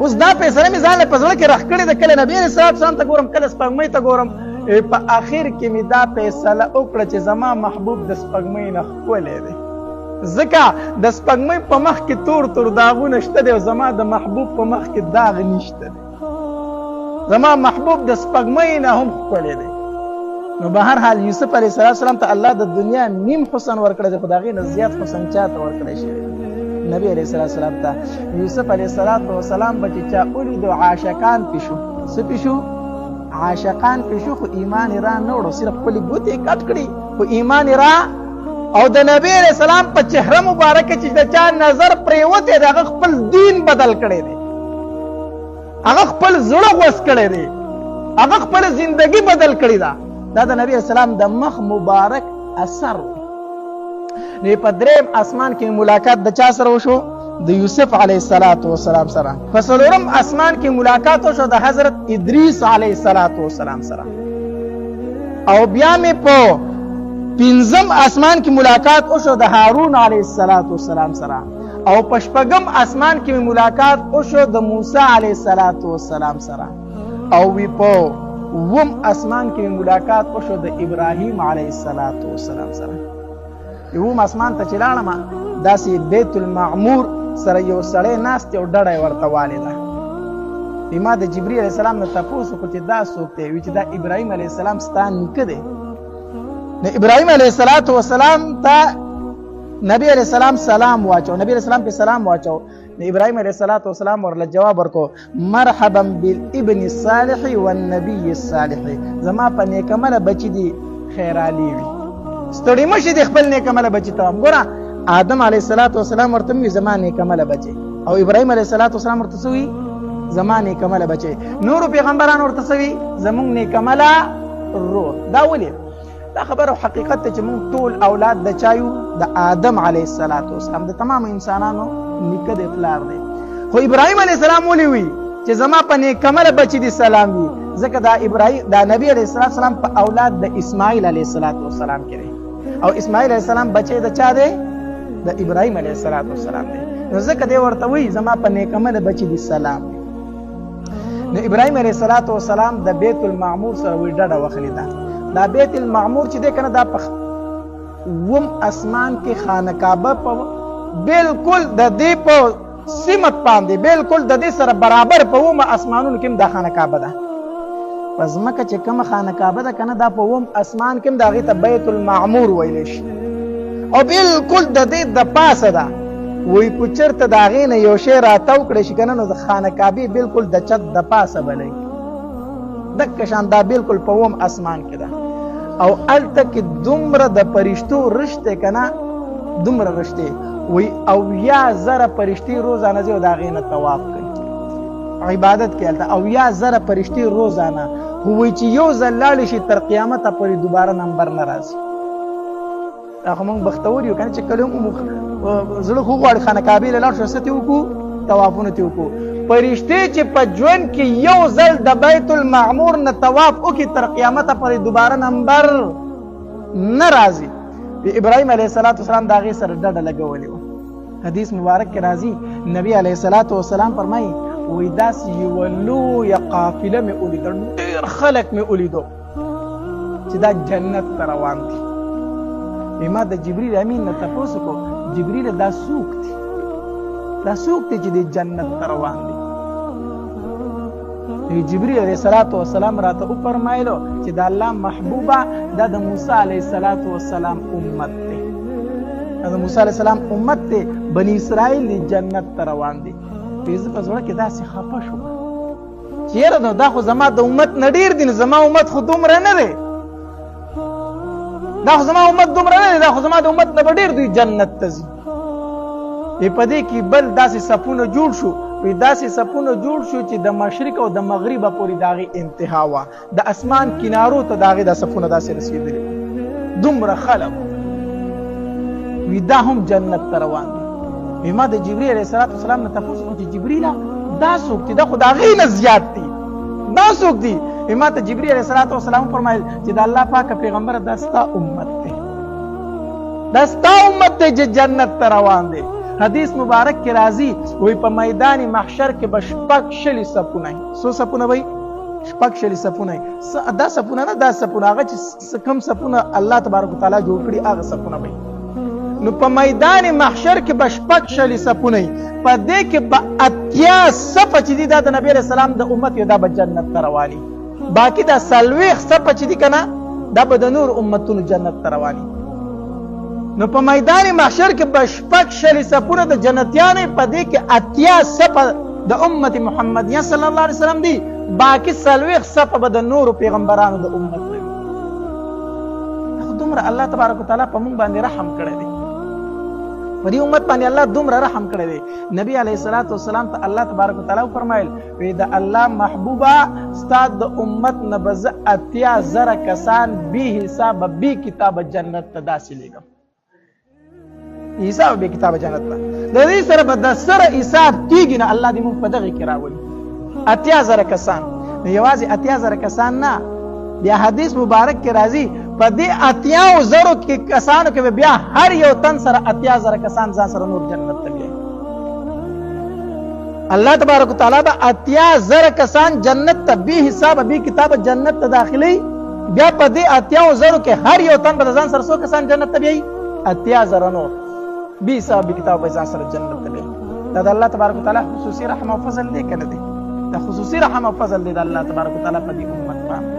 اوس دا فیصله مې ځان له په زړه کې راښکړې ده، کله نبی علیه السلام ته ګورم، کله سپوږمۍ ته ګورم. په اخر کې مې دا فیصله وکړه چې زما محبوب د سپوږمۍ نه ښکلی دی، ځکه د سپوږمۍ په مخ کې تور تور داغونه شته دی او زما د محبوب په مخ کې داغ نشته دی. زما محبوب د سپوږمۍ نه هم ښکلی دی. نو به هر حال یوسف علیه السلام ته الله د دنیا نیم حسن ورکړی دی، خو د هغې نه زیات حسن چا ته ورکړی شوی؟ نبی علیه السلام ته. یوسف علیه السلام به چې چا ولیدو عاشقان پې شو. څه پې شو؟ عاشقان پې شو، خو ایمان یې را نه وړو، صرف خپلې ګوتې یې کټ کړې، خو ایمان یې را او د نبی علیه السلام په چهره مبارکه چې د چا نظر پرېوتی دی، هغه خپل دین بدل کړی دی، هغه خپل زړه غوڅ کړی دی، هغه خپل زندگی بدل کړې ده. دا د نبی علیه السلام د مخ مبارک اثر و. نو په دریم اسمان کې ملاقات د چا سره وشو؟ د یوسف علیه السلام سره. په څلورم اسمان کې ملاقات وشو د حضرت ادریس علیه السلام سره. او بیا مې په پنځم اسمان کې ملاقات وشو د هارون علیه السلام سره. او په شپږم اسمان کې ملاقات وشو د موسی علیه السلام سره. او وی په اووم اسمان کې ملاقات وشو د ابراهیم علیه السلام سره. اووم اسمان ته چې لاړم، داسې بیت المعمور سره یو سړی ناست دی او ډډه یې ورته والې ده. ما د جبرئیل علیه السلام نه تپوس وکړو چې دا څوک دی؟ وی چې دا ابراهیم علیه السلام ستا نیکه دی. نو ابراهیم علیه السلام ته نبی علیه السلام سلام واچو، نبی علیه السلام په سلام واچو. نو ابراهیم علیه السلام ورله جواب ورکو مرحبا بالابن الصالح والنبي الصالح. زما په نیکمله بچی دی خیرالی وي، ستړي مشي دی خپل نیکمله بچی ته. ګوره آدم علیه السلام ورته وی زما نیکمله بچی، او ابراهیم علیه السلام ورته څه وی؟ زما نیکمله بچی. نورو پیغمبرانو ورته څه وی؟ زمونږ نیکمله روح. دا ولې؟ دا خبره حقیقت ته چې موږ ټول اولاد د چا یو؟ د آدم علیه السلام، د تمام انسانانو نیکه دی، پلار دی. خو ابراهیم علیه السلام ولې وی چې زما په نیکمله بچی دي سلام وي؟ ځکه دا ابراهیم دا نبی علیه السلام په اولاد د اسماعیل علیه السلام کې دی، او اسماعیل علیه السلام بچی د چا دی؟ د ابراهیم علیه السلام دی. نو ځکه دی ورته وایي زما په نیکمله بچی دي سلام وي. نو ابراهیم علیه السلام د بیت المعمور سره وی ډډه وخلی ده. دا بیت المعمور چې دی کنه، دا په وم اسمان کې خانه کعبه په بالکل د دې په سمت باندې، بالکل د دې سره برابر په وم اسمانونو کې دا خانه کعبه ده. پس ځمکه چې کومه خانه کعبه ده کنه، دا په وم اسمان کې د هغې ته بیت المعمور ویلی شي، او بالکل د دې د پاسه ده. وایي که چېرته د هغې نه یو شی راتاو کړی شي که نه، نو د خانه کعبې بالکل د چت د پاسه به لګي، دکه شان دا بالکل په وم اسمان کې ده. او هلته کې دومره د فرشتو رش دی که نه، دومره رش دی، وایي 70,000 فرشتې روزانه ځي او د هغې نه طواف کوي، عبادت کوي هلته 70,000 فرشتې روزانه. خو وایي چې یو ځل لاړې شي تر قیامته پورې دوباره نمبر نه راځي. دا خو موږ بختور یو که نه چې کله هم زړه خو غواړي خانه کعبې له لاړ شو، څه ترې وکړو، طوافونه ترې وکړو. فرشتې چې په ژوند کې یو ځل د بیت المعمور نه طواف وکړي تر قیامته پورې دوباره نمبر نه راځي. ابراهیم علیه السلام د هغې سره ډډه لګولې وه. حدیث مبارک کې راځي، نبی علیه السلام فرمایي وایي داسې یوه لویه قافله مې ولیده، ډېر خلک مې ولیدو چې دا جنت ته روان دي. ما د جبریل امین نه تپوس وکړو، جبریل دا څوک دي، دا څوک دي چې د جنت ته روان دي؟ جبریل علیه السلام راته وفرمایلو چې د الله محبوبه دا د موسی علیه السلام امت دی، دا د موسی علیه السلام امت دی، بني اسرائیل دی جنت ته روان دي. زه په زړه کې داسې خفه شوم چې یاره نو دا خو زما د امت نه ډېر دي، نو زما امت خو دومره نه دی، دا خو زما امت دومره نه دی، دا خو زما د امت نه به ډېر دوی جنت ته ځي. په دې کې بل داسې صفونه جوړ شو، داسې صفونه جوړ شو چې د مشرق او د مغربه پورې د هغې انتها وه، د اسمان کنارو ته د هغې دا صفونه داسې رسېدلي، دومره خلک وي دا هم جنت ته روان دي. ما د جبریل علیه السلام نه تپوس وکړو چې جبریله دا څوک دي، دا خو د هغې نه زیات دي، دا څوک دي؟ ما ته جبریل علیه السلام وفرمایل چې د الله پاک پیغمبر دا ستا امت دی، دا ستا امت دی چې جنت ته روان دی. حدیث مبارک کې راځي وایي په میدان محشر کې به 26 صفونه وي. څو صفونه وي؟ 26 صفونه وي. دا صفونه نه، دا صفونه هغه چې کوم صفونه الله تبارک وتعالی جوړ کړي هغه صفونه وي. نو په میدان محشر کې به 26 صفونه وي، په دې کې به 80 صفه چې دي دا د نبي علیه السلام د امت یو، دا به جنت ته رواني، باقي دا 40 صفه چې دي که نه دا به د نور امتونو جنت ته رواني. نو په میدان محشر کې به 26 صفونه د جنتیانو، په دې کې 80 صفه د امت محمدیه صلی الله علیه وسلم دي، باقي 40 صفه به د نورو پیغمبرانو د امت وي. دومره الله تبارک وتعالی په موږ باندې رحم کړی دی، په دې امت باندې الله دومره رحم کړی دی. نبی علیه السلام ته الله تبارک وتعالی وفرمایل وی د الله محبوبه ستا د امت نه به زه 80,000 کسان بې حسابه بې کتابه جنت ته داسې لېږم، حساب بې کتابه جنت ته. د دې سره به د سره حساب کېږي نه، الله دې موږ په دغې کې راولي 80,000 کسان. نو یوازې 80,000 کسان نه، بیا حدیث مبارک کې راځي په دې 80,000 کې کسانو کې بیا هر یو تن سره 80,000 کسان ځان سره نور جنت ته بیایي. الله تبارک وتعالی به 80,000 کسان جنت ته بې حسابه بې کتابه جنت ته داخلي. بیا په دې 80,000 کې هر یو تن به ځان سره څو کسان جنت ته بیایي؟ 80,000 نور بې حسابه بې کتابه به ځان سره جنت ته بیایي. دا د الله تبارک وتعالی خصوصي رحم او فضل دی که نه دی؟ دا خصوصي رحم او فضل دی د الله تبارک وتعالی په دې امت باندې.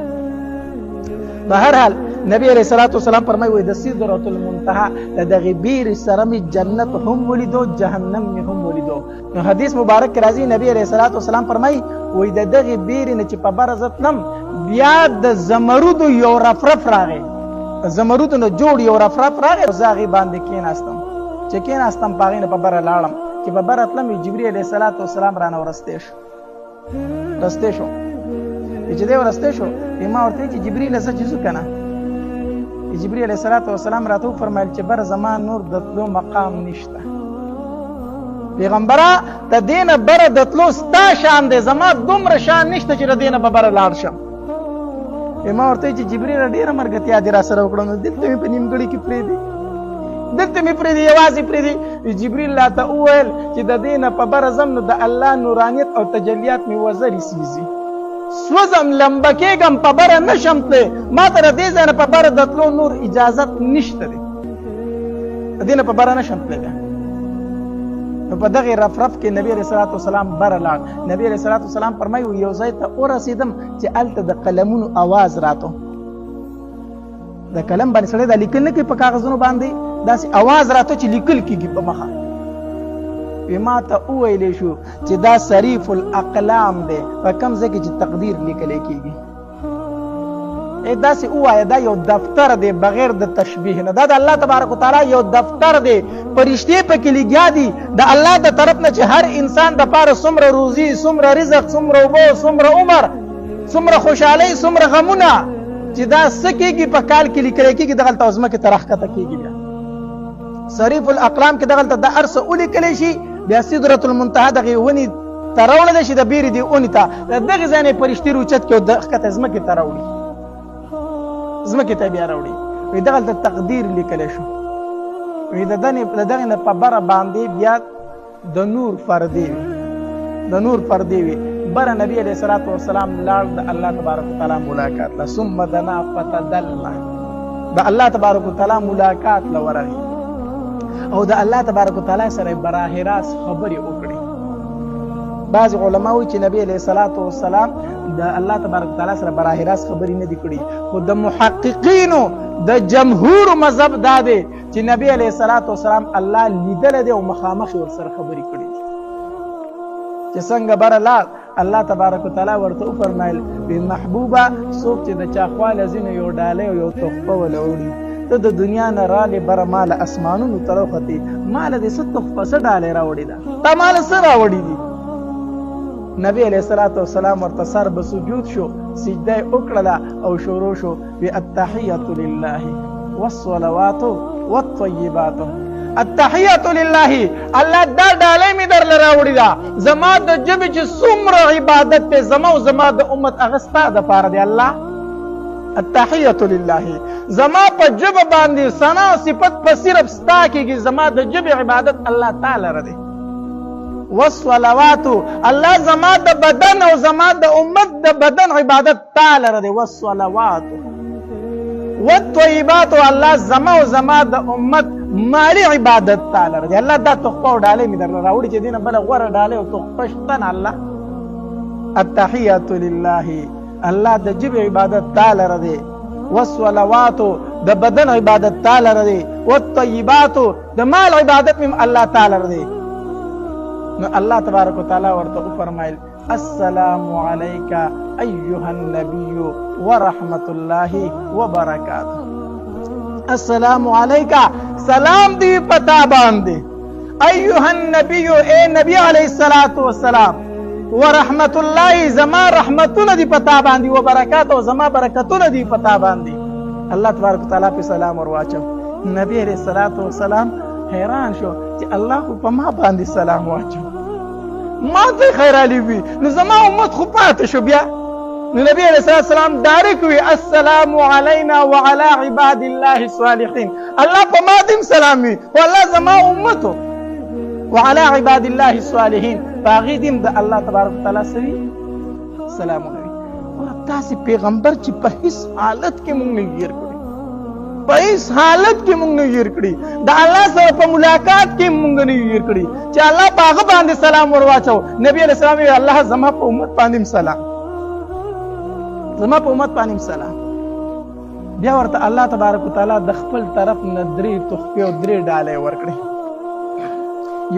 بهرحال نبی علیه السلام فرمایي وایي د سدرة المنتهى د دغې بیرې سره مې جنت هم ولیدو، جهنم مې هم ولیدو. نو حدیث مبارک کې راځي نبی علیه السلام فرمایي وایي د دغې بیرې نه چې په بره زه تلم بیا د زمرودو یو رفرف راغی، زمرودو نه جوړ یو رفرف راغی، زه هغې باندې کېناستم، چې کېناستم په هغې نه په بره لاړم، چې په بره تلم جبریل علیه السلام رانه ورستې شو، رستې شو. چې دی ورستې شو ما ورته چې جبریل زه چې ځو که نه، جبریل علیه السلام راته وفرمایل چې بره زما نور د تلو مقام نشته، پیغمبره د دې نه بره د تلو ستا شان دی، زما دومره شان نشته چې د دې نه به بره لاړ شم. ما ورته چې جبریل ډېره ملګرتیا دې راسره وکړه، نو دلته مې په نیمګړي کې پرېږدي، دلته مې پرېږدي، یوازې پرېږدي. جبریل راته وویل چې د دې نه په بره ځم نو د الله نورانیت او تجلیات مې وزرې سیزي. سوځم، لمبه کېږم، په بره نشم تللی، ما ته د دې ځای نه په بره د تلو نور اجازت نشته دی، د دې نه په بره نشم تللی بیا. نو په دغې رفرف کې نبی علیه الصلاة والسلام بره لاړ. نبی علیه الصلاة والسلام فرمایي یو ځای ته ورسېدم چې هلته د قلمونو اواز راتو، د قلم باندې سړی دا لیکل نه کوي په کاغذونو باندې، داسې اواز راته چې لیکل کېږي په مخه. وی ما ته وویلی شو چې دا صریف الاقلام دی، په کوم ځای کې چې تقدیر لیکلی کېږي. ای داسې ووایه دا یو دفتر دی بغیر د تشبیه نه، دا د الله تبارک وتعالی یو دفتر دی، فرشتې پکې لګیا دي د الله د طرف نه چې هر انسان د پاره څومره روزي، څومره رزق، څومره اوبه، څومره عمر، څومره خوشحالۍ، څومره غمونه، چې دا څه کېږي په کال کې لیکل کېږي، دغلته ځمکې ته راښکته کېږي. بیا صریف الاقلام کې دغلته د هر څه ولیکلی شي، بیا سدرة المنتهى دغې ونې ته راوړلی شي، د بیرې دې ونې ته د دغې ځای نه یې فرشتې راوچت کړي او د ښکته ځمکې ته راوړي، ځمکې ته بیا راوړي. وایي دغلته تقدیر لیکلی شو. وایي د دغې نه په بره باندې بیا د نور پردې وي، د نور پردې وي. بره نبی علیه الصلاة والسلام لاړ د الله تبارک وتعالی ملاقات له، ثم دنا فتدله، د الله تبارک وتعالی ملاقات له ورغی او د الله تبارک وتعالی سره براه راست خبرې وکړې. بعض علما وایي چې نبی علیه الصلاة والسلام د الله تبارک وتعالی سره براه راست خبرې نه دي کړي، خو د محققینو د جمهور مذهب دا دی چې نبی علیه الصلاة والسلام الله لیدلی دی او مخامخ یې ورسره خبرې کړي دي. چې څنګه بره لاړ الله تبارک وتعالی ورته وفرمایل وی محبوبه څوک چې د چا خواله ځي نو یو ډالۍ او یو تحفه وله وړي، ته د دنیا نه رالې بره ماله اسمانونو ته راوختې، ماله دې څه تحفه څه ډالۍ راوړې ده، تا ماله څه راوړي دي؟ نبی علیه الصلاة والسلام ورته سر به سجود شو، سجده یې وکړله او شروع شو وی التحیة لله والصلوات والطیبات. التحیة لله، الله دا ډالۍ مې درله راوړې ده، زما د ژبې چې څومره عبادت دی زما او زما د امت هغه ستا دپاره دی. الله التحیة لله، زما په ژبه باندې ثنا صفت په صرف ستا کېږي، زما د ژبې عبادت الله تعالی دی. والصلوات، الله زما د بدن او زما د امت د بدن عبادت تا لره دی. والصلوات والطیبات، الله زما او زما د امت مالی عبادت تا لره دی. الله دا تحفه او ډالۍ مې درله راوړي چې دې نه بله غوره ډالۍ او تحفه شته نه. الله التحیة لله، الله د ژبې عبادت تا لره دی. والصلوات، د بدن عبادت تا لره دی. والطیبات، د مال عبادت مې الله تا لره دی. نو الله تبارک وتعالی ورته وفرمایل السلام علیک ایها النبی ورحمة الله وبرکاته. السلام علیک، سلام دی پتا باندې، ایها النبی، ای نبی علیه الصلاة والسلام، ورحمة الله، زما رحمتونه دی پتا باندې، وبرکاته، او زما برکتونه دی پتا باندې. الله تبارک وتعالی په سلام ور واچو. نبی علیه الصلاة والسلام حیران شو چې الله خو په ما باندې سلام واچو، ما ته خیرالي وي، نو زما امت خو پاتې شو. بیا نو نبی علیه الصلاة والسلام ډایرک وي السلام علینا وعلى عباد الله الصالحین، الله په ما دې سلام وي خو الله زما امت وعلى عباد الله الصالحین، په هغې دې د الله تبارک وتعالی څه وي؟ سلامونه وي. تاسې پیغمبر چې په هیڅ حالت کې مونږ نه هېر کړي، په هیڅ حالت کې مونږ نه هېر کړي، د الله سره په ملاقات کې مونږ نه هېر کړي چې الله په هغه باندې سلام ور واچو. نبی علیه السلام ویل الله زما په امت باندې هم سلام، زما په امت باندې هم سلام. بیا ورته الله تبارک وتعالی د خپل طرف نه درې تحفې او درې ډالۍ ورکړې.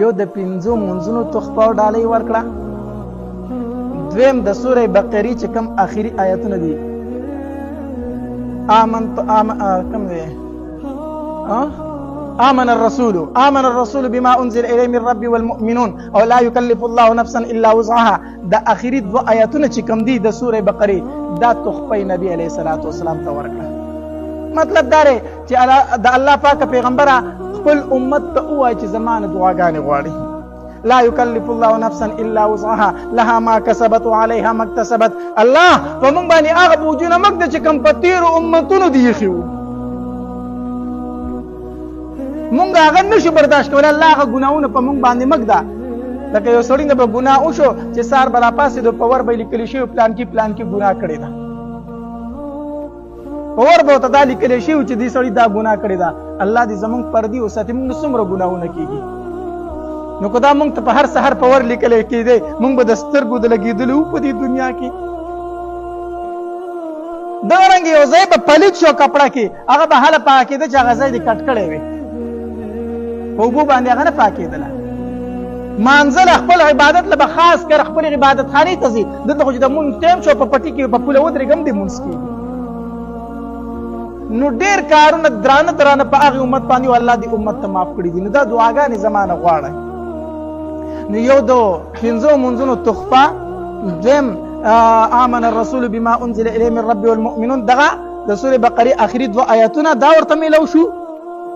یو د پنځو منځونو تحفه او ډالۍ ورکړه، دویم د سورې بقرې چې کوم آخري آیتونه دي، آمنت کم دی، آمن الرسول، آمن الرسول بما انزل الیه من ربي والمؤمنون او لا يكلف الله نفسا الا وسعها، د اخري دوه آیتونه چې کوم دي د سورې بقرې، دا تحفه نبی علیه الصلاة والسلام ته ورکړه. مطلب دا دی چې د الله پاک پیغمبره خپل امت ته ووایي چې زما نه دعاګانې غواړي. لا يكلف الله نفسا الا وسعها لها ما كسبت وعليها ما اكتسبت. الله په موږ باندې هغه بوجونه مه ږده چې کوم په تېرو امتونو دي ایښي وو، موږ هغه نشو برداشت کولی. الله هغه ګناهونه په موږ باندې مه ږده. لکه یو سړي نه به ګناه وشو چې سهار به راپاڅېدو په ور به یې لیکلی شوي پلانکي پلانکي ګناه کړې ده، په ور به ورته دا لیکلی شوي چې دې سړي دا ګناه کړې ده. الله دې زموږ پردي وساتي، موږ نه څومره ګناهونه کېږي. نو که دا موږ ته په هر سهار په ور لیکلی کېدی، موږ به د سترګو د لګېدلو په دې دنیا کې. دغه رنګ یو ځای به پلیت شو کپړه کې، هغه به هله پاکېده چې هغه ځای دې کټ کړی وي، په اوبو باندې هغه نه پاکېدله. مانځه له خپل عبادت له به خاص کر خپلې عبادت خانې ته ځي. دلته خو چې د مونځ ټایم شو په پټي کې په پوله ودرېږم دې مونځ کېږي. نو ډېر کارونه درانه درانه په هغې امت باندې الله دې امت ته معاف کړي دي. نو دا دعاګانې زما نه غواړئ. نو یو د پنځو مونځونو تحفه، دویم آمن الرسول بما انزل الیه من ربه والمؤمنون، دغه د سورې بقرې اخري دوه آیتونه دا ورته میلو شو.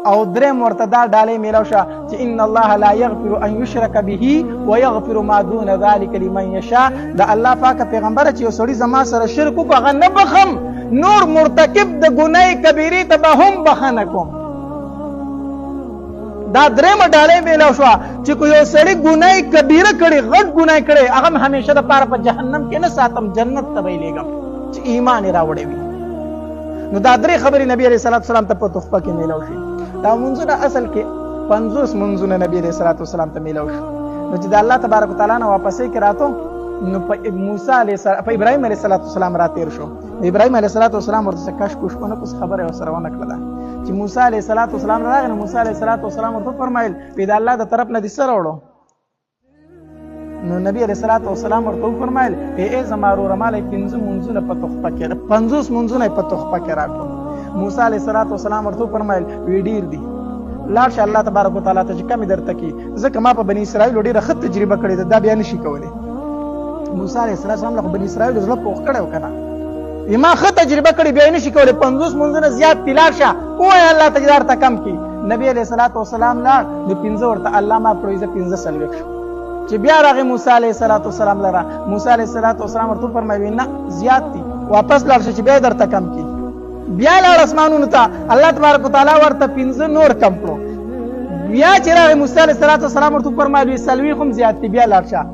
او دریم ورته دا ډالۍ میلاو شوه چې ان الله لا یغفر ان یشرک به ویغفر ما دون ذلک لمن یشاء. د الله پاک پیغمبر چې یو سړي زما سره شرک وکړو هغه نه بخم، نور مرتکب د ګناه کبیرې ته به هم بخښنه کوم. دا درېیمه ډالۍ میلاو شوه چې که یو سړي ګناه کبیره کړي، غټ ګناه کړي، هغه هم همیشه دپاره په جهنم کې نه ساتم، جنت ته به یې لېږم چې ایمان یې راوړی وي. نو دا درې خبرې نبی علیه الصلاة والسلام ته په تحفه کې میلاو شوې. دا مونځونه اصل کې 50 مونځونه نبی علیه الصلاة والسلام ته میلاو شو. نو چې د الله تبارک وتعالی نه واپسې کې راتو، نو په موسی علیه السلام، په ابراهیم علیه الصلاة والسلام راتېر شو. ابراهیم علیه الصلاة والسلام ورته څه کش کوش ونه کړو، څه خبره یې ورسره ونه کړله. چې موسی علیه الصلاة والسلام راغی، نو موسی علیه الصلاة والسلام ورته وفرمایل وی د الله د طرف نه دې څه راوړو؟ نو نبی علیه الصلاة والسلام ورته وفرمایل ای زما وروره، ما له پنځه مونځونه په تحفه کې، 50 مونځونه یې په تحفه کې راکړو. موسی علیه الصلاة والسلام ورته وفرمایل وی ډېر دي، لاړ شه الله تبارک وتعالی ته چې کمې درته کړي، ځکه ما په بني اسرائیلو ډېره ښه تجربه کړې ده، دا بیا نشي کولی. موسی علیه السلام له خو بني اسرائیلو زړه پوخ کړی و که نه، ما ښه تجربه کړې بیا یې نشي کولی، 50 مونځونه زیات دي، لاړ شه ووایه الله ته چې دا درته کم کړي. نبی علیه الصلاة والسلام لاړ، نو 5 ورته الله معاف کړو، زه 45 شو. چې بیا راغی موسی علیه الصلاة والسلام لره، موسی علیه الصلاة والسلام ورته وفرمایل نه زیات دي، واپس لاړ شه چې بیا یې درته کم کړي. بیا لاړ اسمانونو ته، الله تبارک وتعالی ورته 5 نور کم کړو. بیا چې راغی موسی علیه الصلاة والسلام ورته وفرمایل 40 هم زیات دي، بیا لاړ شه.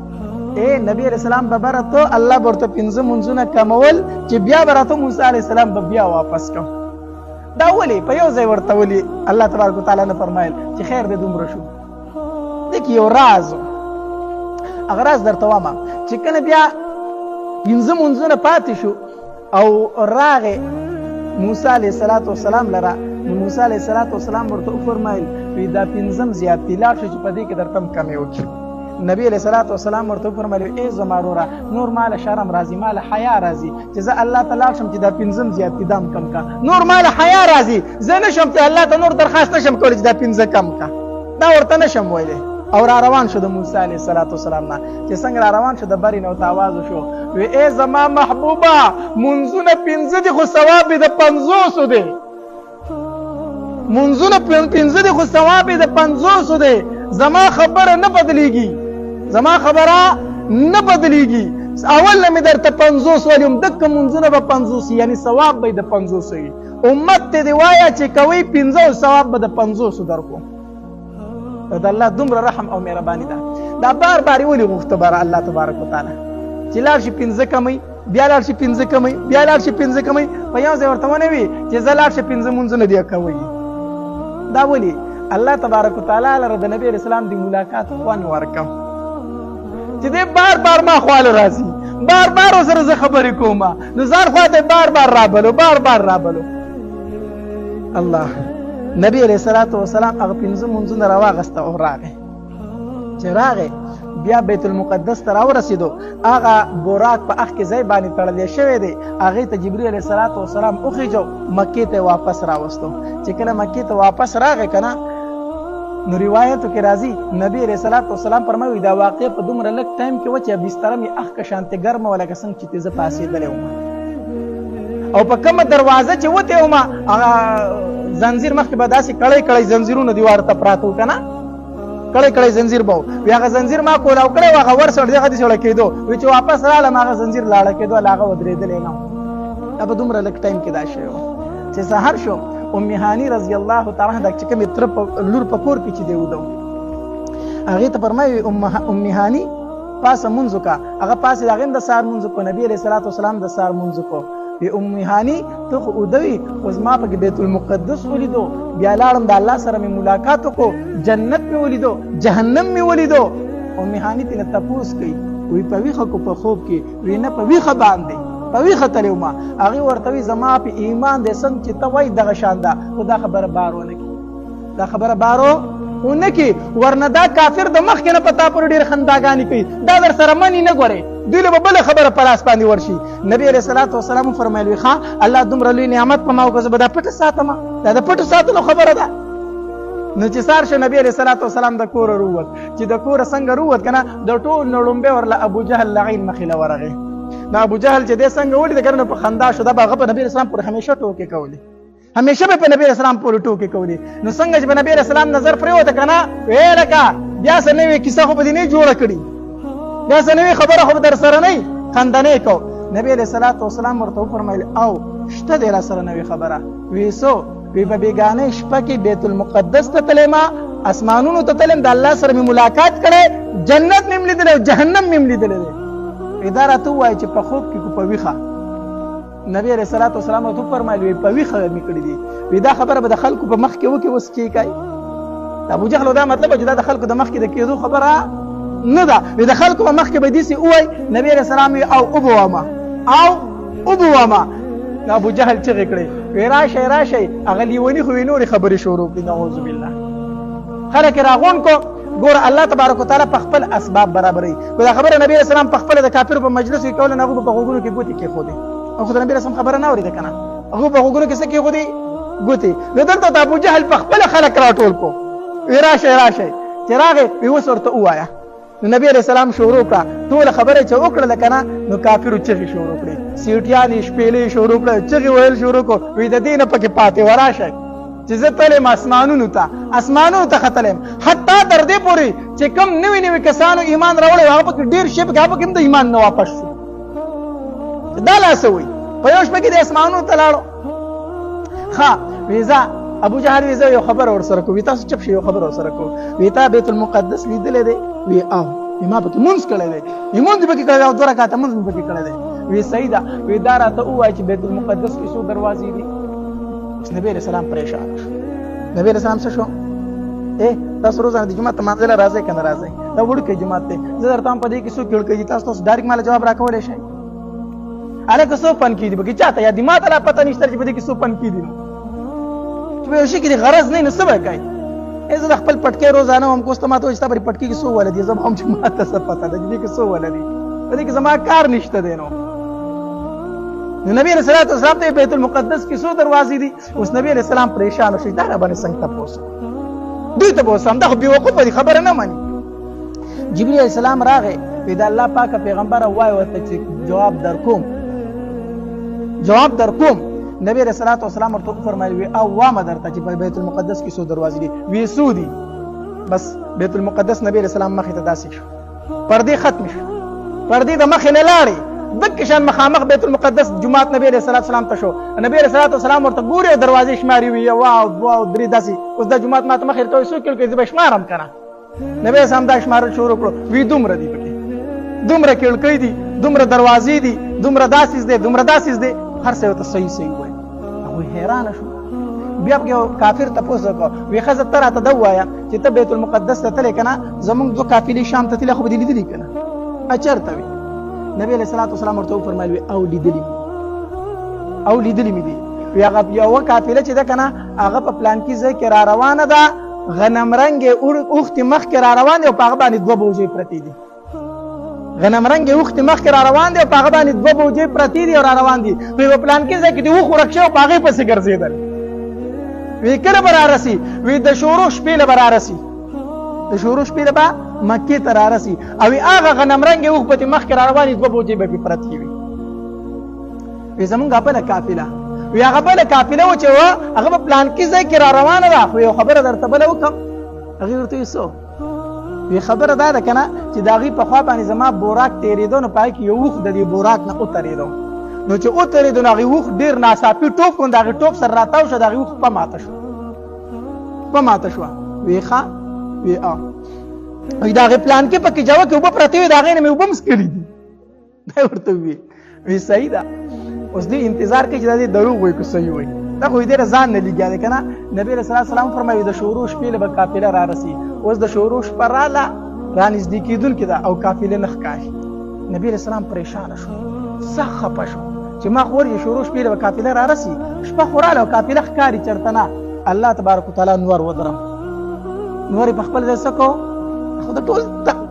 ای نبی علیه السلام به برته الله به ورته 5 مونځونه کمول، چې بیا به راته موسی علیه السلام به بیا واپس کم. دا ولې په یو ځای ورته ولې الله تبارک وتعالی نه فرمایل چې خیر دې دومره شو؟ دې کې یو راز، هغه راز درته وایم چې کله بیا 5 مونځونه پاتې شو او راغی موسی علیه الصلاة والسلام لره، نو موسی علیه الصلاة والسلام ورته وفرمایل وی دا 5 زیات دي، لاړ شو چې په دې کې درته هم کمې وکړي. نبی علیه الصلاة والسلام ورته وفرمایل ای زما وروره، نور ماله شرم راځي، ماله حیا راځي چې زه الله ته لاړ شم چې دا 5 زیات دي، دا هم کم کا. نور ماله حیا راځي، زه نه شم چې الله ته نور درخواست نه شم کولی چې دا 5 کم کا، دا ورته نه شم ویلی. او را روان شو د موسی علیه الصلاة والسلام نه، چې څنګه را روان شو د برې نه ورته اواز وشو وی ای زما محبوبه، مونځونه 5 دي خو ثواب یې د 50 دی، مونځونه 5 دي خو ثواب یې د 50 دی، زما خبره نه بدلیږي، زما خبره نه بدلیږي. اول نه مې درته 50 ویلي وم، دکه مونځونه به 50، یعنی ثواب به یې د 50 وي. امت ته دې وایه چې کوئ 5 او ثواب به د 50 درکو. د الله دومره رحم او مهرباني ده. دا بار بار یې ولې غوښته باره الله تبارک وتعالی چې لاړ شي 5 کموي، بیا لاړ شي 5 کموي، بیا لاړ شي 5 کموي، په یو ځای ورته ونه وي چې زه لاړ شم 5 مونځونه دې کوي. دا ولې الله تبارک وتعالی لره د نبی علیه السلام د ملاقات خوند ورکم چې دی بار بار ما خواله راځي، بار بار ورسره زه خبرې کوم، نو ځان خواته بار بار رابلو، بار بار رابلو. الله نبی علیه الصلاة والسلام هغه 5 مونځونه راواغسته او راغی. چې راغی بیا بیت المقدس ته راورسېدو، هغه براق په اخ کې ځای باندې تړلی شوی دی، هغې ته جبرئیل علیه الصلاة والسلام وخېژو، مکې ته واپس راوستو. چې کله مکې ته واپس راغی که نه، نو روایتو کې راځي نبی علیه الصلاة والسلام فرمایي دا واقع په دومره لږ ټایم کې وه چې بستره مې اخ که شانتې ګرمه وه، لکه څنګه چې ترې زه پاڅېدلی وم، او په کومه دروازه چې وتی وم هغه زنځیر مخکې به داسې کړی کړی زنځیرونه دیوار ته پراته وو که نه، کړی کړی زنځیر به وي، هغه زنځیر ما کولاو کړی و، هغه ور سره دغه داسې وړه کېدو، وي چې واپس رالم هغه زنځیر لاړه کېدو، لا هغه ودرېدلی نه. دا په دومره لږ ټایم کې دا شوی و. چې سهار شو، ام هاني رضی الله تعالی عنها چې کومې تره په لور په کور کې چې دی وده، هغې ته فرمایي ام هاني پاسه مونځ وکړه. هغه پاسې د هغې هم د سهار مونځ وکړو، نبي علیه الصلاة والسلام د سهار مونځ وکړو. وی ام هاني ته خو اوده وي، خو زما پکې بیت المقدس ولیدو، بیا لاړم د الله سره مې ملاقات وکړو، جنت مې ولیدو، جهنم مې ولیدو. ام هاني ترې تپوس کوي، وی په ویښه کو په خوب کې؟ وی نه، په ویښه باندې، په ویښه تللی وم. هغې ورته وی زما په ایمان دی څنګه چې ته وایي دغه شان ده، خو دا خبره بار ونه کړي، دا خبره بارو ونه کړي، ورنه دا کافر د مخکې نه په تا پورې ډېرې خنداګانې کوي، دا در سره مني نه ګورې، دوی له به بله خبره په لاس باندې ورشي. نبی علیه الصلاة والسلام وفرمیل وی ښه الله دومره لوی نعمت په ما وکړ، زه به دا پټه ساتم، دا د پټو ساتلو خبره ده. نو چې سار شو نبی علیه الصلاة والسلام د کوره رووت، چې د کوره څنګه رووت که نه د ټول نه ړومبی ورله ابو جهل لعین مخې له ورغی. نو ابو جهل چې دی څنګه ولید که نه نو په خندا شو، دا به هغه په نبی علیه السلام پورې همیشه ټوکې کولې، همیشه به په نبی علیه السلام پورې ټوکې کولې. نو څنګه چې په نبی علیه السلام نظر پرېوته که نه، ویې لکه بیا څه نوې کیسه خو به دې نه جوړه کړي، بیا څه نوې خبره خو به در سره نه وي، خندنه یې کو. نبی علیه الصلاة والسلام ورته وفرمیل او شته دی را سره نوې خبره. ویې څه؟ وی په بیګانۍ شپه کې بیت المقدس ته تللی ما، اسمانونو ته تلم، د الله سره مې ملاقات کړی، جنت مې هم لیدلی او جهنم مې هم لیدلی دی. وی دا راته ووایه چې په خوب کې کو په ویښه؟ نبی علیه الصلاة والسلام ورته وفرمایل وی په ویښه مې کړي دي. وی دا خبره به د خلکو په مخ کې وکړي اوس چې کوي. د ابو جهل دا مطلب چې دا د خلکو د مخ کې د کېدو خبره نه ده، وی د خلکو په مخ کې به داسې ووایي. نبی علیه السلام وی او وبوامه، او وبوامه. نو ابو جهل چغې کړې وی راشئ راشئ، هغه لیوني خو وی نورې خبرې شروع کړې، نعوذ بالله. خلک یې راغونډ کړو. ګوره الله تبارک وتعالی په خپل اسباب برابروي. که دا خبره نبی علیه السلام په خپله د کافرو په مجلس کې کوله، نو هغوی به په غوږونو کې ګوتې کېښودې، هغه خو د نبی علیه السلام خبره نه اورېده که نه، هغوی په غوږونو کې څه کېښودې؟ ګوتې. نو دلته د ابو جهل په خپله خلک راټول کړو، وی راشئ راشئ. چې راغی وی اوس ورته ووایه. نو نبی علیه السلام شروع کړه، ټوله خبره چې وکړله که نه، نو کافرو چغې شروع کړې، سیټیانې شپېلې شروع کړه، چغې ویل شروع کړو، وی د دې نه پکې پاتې وه، راشئ چې زه تلم اسمانونو ته، اسمانونو ته ختلم، حتی تر دې پورې چې کوم نوي نوي کسانو ایمان راوړی هغه پکې ډېر شی پکې، هغه پکې هم د ایمان نه واپس شو. دا لا څه وایي، په یو شپه کې د اسمانونو ته لاړو. ښه ویزا ابو جهل ویزا یو خبره ورسره کوي، تاسو چپ شئ، یو خبره ورسره کوو. وی تا بیت المقدس لیدلی دی؟ وی او. وی ما پکې مونځ کړی دی، وی مونځ پکې کړی دی او دوه رکعته مونځ مې پکې کړی دی. وی صحیح ده. وی دا راته ووایه چې بیت المقدس کې څو دروازې دي؟ اوس نبی علیه السلام پریشان شو. نبی علیه السلام څه شو؟ تاسو روزانه د جومات ته مانځه له راځئ که نه راځئ؟ دا وړوکی جومات دی، زه درته هم په دې کې څو کړکۍ دي، تاسو ډایرکټ ما له جواب راکولی شئ؟ هلکه څو پنکې دي پکې؟ چاته یا دي؟ ما ته لا پته نشته چې په دې کې څو پنکې دي. نو چې په یو شي کې دې غرض نه نو څه به کوې؟ زه د خپل پټکی روزانه وم، کوس ته ما ته وایي چې ستا په پټکي کې څو وله دي؟ زه به هم چې ما ته څه پته ده چې دې کې څو وله دي، په دې کې زما کار نشته دی. نو نبی علیه الصلاة والسلام ته بیت المقدس کې څو دروازې دي؟ اوس نبی علیه السلام پریشان شو، دا را باندې څنګه تپوس دوی ته به اوس هم دا خو بېوقوفه دي، خبره نه مني. جبرئیل علیه السلام راغی، وی د الله پاک پیغمبر وای ورته چې جواب درکوم، جواب درکوم. نبی علیه الصلاة والسلام ورته وفرمایل وی او وامه درته چې په بیت المقدس کې څو دروازې دي؟ وی څو دي؟ بس بیت المقدس نبی علیه السلام مخې ته داسې شو، پردې ختم شو، پردې د مخې نه لاړې، دک شان مخامخ بیت المقدس جومات نبی علیه الصلاة والسلام ته شو. نبی علیه الصلاة والسلام ورته ګوري او دروازې شماري، وی یوه او دوه او درې داسې. اوس دا جومات ماته مخې ته وایي څو کړکۍ، زه به شمارم که نه؟ نبی علیه السلام دا شمارل شروع کړو، وی دومره دي پکې، دومره کړکۍ دي، دومره دروازې دي، دومره داسې دی، دومره داسې دی، هر څه ورته صحیح صحیح وایي. هغوی حیرانه شو. بیا پکې یو کافر تپوس وکړ، وی ښځه ته راته دا ووایه چې ته بیت المقدس ته تللی که نه؟ زموږ دوه قافلې شام ته تللې، خو به دې لیدلي که نه؟ چېرته وي؟ نبی علیه الصلاة والسلام ورته وفرمایل وی او لیدلي، او لیدلي مې دي. وی هغه یوه قافله چې ده که نه، هغه په پلانکي ځای کې را روانه ده، غنم رنګې اوښ دې مخکې را روان دی او په هغه باندې دوه بوجۍ پرتې دي. غنم رنګې اوښ دې مخکې را روان دی او په هغه باندې دوه بوجۍ پرتې دي او را روان دي. په یوه پلانکي ځای کې د اوښ ورک شوی او په هغې پسې ګرځېدل. وی کله به رارسي؟ وی د شورو شپې له به رارسي، د شورو شپې له به مکې ته رارسي. او وی هغه غنم رنګې اوښ به ترې مخکې را روان وي، دوه بوجۍ به پرې پرتې وي. وی زمونږ بله قافله، وی هغه بله قافله وه چې وه، هغه به پلانکي ځای کې را روانه ده. خو یو خبره درته بله وکړم. هغې ورته ویل څه؟ وی خبره دا ده که نه چې د هغې په خوا باندې زما بوراک تېرېدو، نو په هغې کې یو اوښ د دې بوراک نه وترېدو. نو چې وترېدو نو هغې اوښ ډېر ناڅاپي ټوپ کړو، د هغې ټوپ سره راتاو شو، د هغې اوښ پښه ماته شوه، پښه ماته شوه. وی ښه؟ وی آ. وایي د هغې پلان کې پکې جوه کې اوبه پرتې وې، د هغې نه مې اوبه هم څښلې دي. دا ورته وویل، وایي صحیح ده. اوس دوی انتظار کوي چې دا دې دروغ وایي که صحیح وایي. دا خو دې ځان نه لګیا دی که نه. نبي علیه الصلات والسلام فرمایي د شورو شپې له به قافله را رسي. اوس د شورو شپه راله، رانږدې کېدونکې ده او قافله نه ښکاري. نبي علیه السلام پریشانه شو، سخت خفه شو چې ما خو ورځې شورو شپې له به قافله را رسي، شپه خو راله او قافله ښکاري چېرته نه. الله تبارک وتعالی نور ودرم، نور یې په خپل ځای څه کو، خو د ټول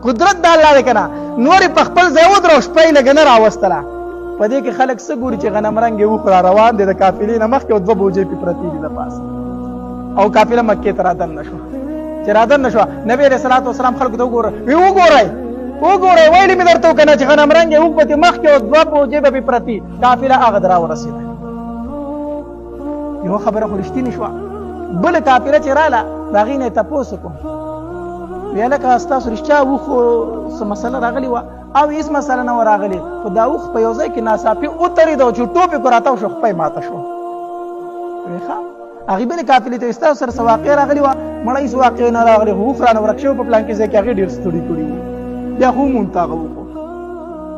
قدرت د الله دی که نه. نور یې په خپل ځای ودرو، شپه یې لږه نه راوستله. په دې کې خلک څه ګوري چې غنم رنګ یې اوښ را روان دی د قافلې نه مخکې او دوه بوجۍ پرې پرتې دي د پاسه، او قافله مکې ته رادننه شوه. چې رادننه شوه، نبي علیه الصلات والسلام خلکو ته وګوره، وی وګورئ وګورئ، ویلي مې درته که نه چې غنم رنګ یې اوښ به ترې مخکې او دوه بوجۍ به پرې پرتې. قافله هغه د راورسېده. یوه خبره خو رښتینې شوه. بله قافله چې راله، د هغې نه یې تپوس وکړو، وی هلکه ستاسو رښتیا اوښ څه مسله راغلې وه؟ او هېڅ مسله نه وه راغلې، خو دا اوښ په یو ځای کې ناڅاپي وترېده او چې ټوپ یې کړو راتاو شو، خپه یې ماته شوه. وی ښه. هغې بلې قافلې ته ستاسو سره څه واقعه راغلې وه؟ مړه هېڅ واقعه نه راغلې، خو اوښ رانه ورک شوی په پلان کې ځای کې، هغې ډېر ستړي کړي وو، بیا خو وموند هغه اوښ.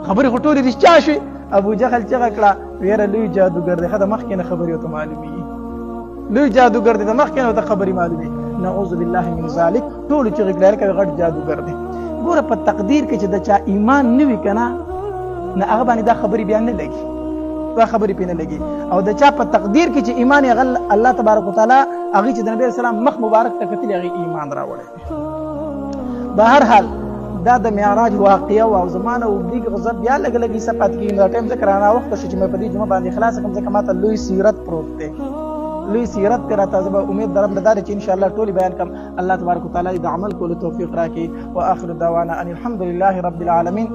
خبرې خو ټولې رښتیا شوې. ابو جهل چغه کړه، ویره لوی جادوګر دی، ښه د مخکې نه خبرې ورته معلومېږي، لوی جادوګر دی، د مخکې نه ورته خبرې معلومېږي. نعوذ بالله من ذلک. ټولو چغې کړې، هلکه غټ جادوګر دی. ګوره په تقدیر کې چې د چا ایمان نه وي که نه، نو هغه باندې دا خبرې بیا نه لګي، دا خبرې پرې نه لګي. او د چا په تقدیر کې چې ایمان یې هغه الله تبارک وتعالی هغې چې د نبي علیه السلام مخ مبارک ته کتلي، هغې ایمان راوړی دی. بهر حال دا د معراج واقعه وه او زما نه اوږدېږي، خو زه بیا لږه لږ حصه پاتې کېږي. نو دا ټایم ځکه رانه وخته شو چې مې په دې جمعه باندې خلاصه کړم، ځکه ما ته لوی سیرت پروت دی، لوی سیرت دی راته. زه به امید لرم دا دی چې انشاءالله ټولې بیان کړم. الله تبارک وتعالی د عمل کولو توفیق راکړي. واخر دعوانا ان الحمد لله رب العالمین.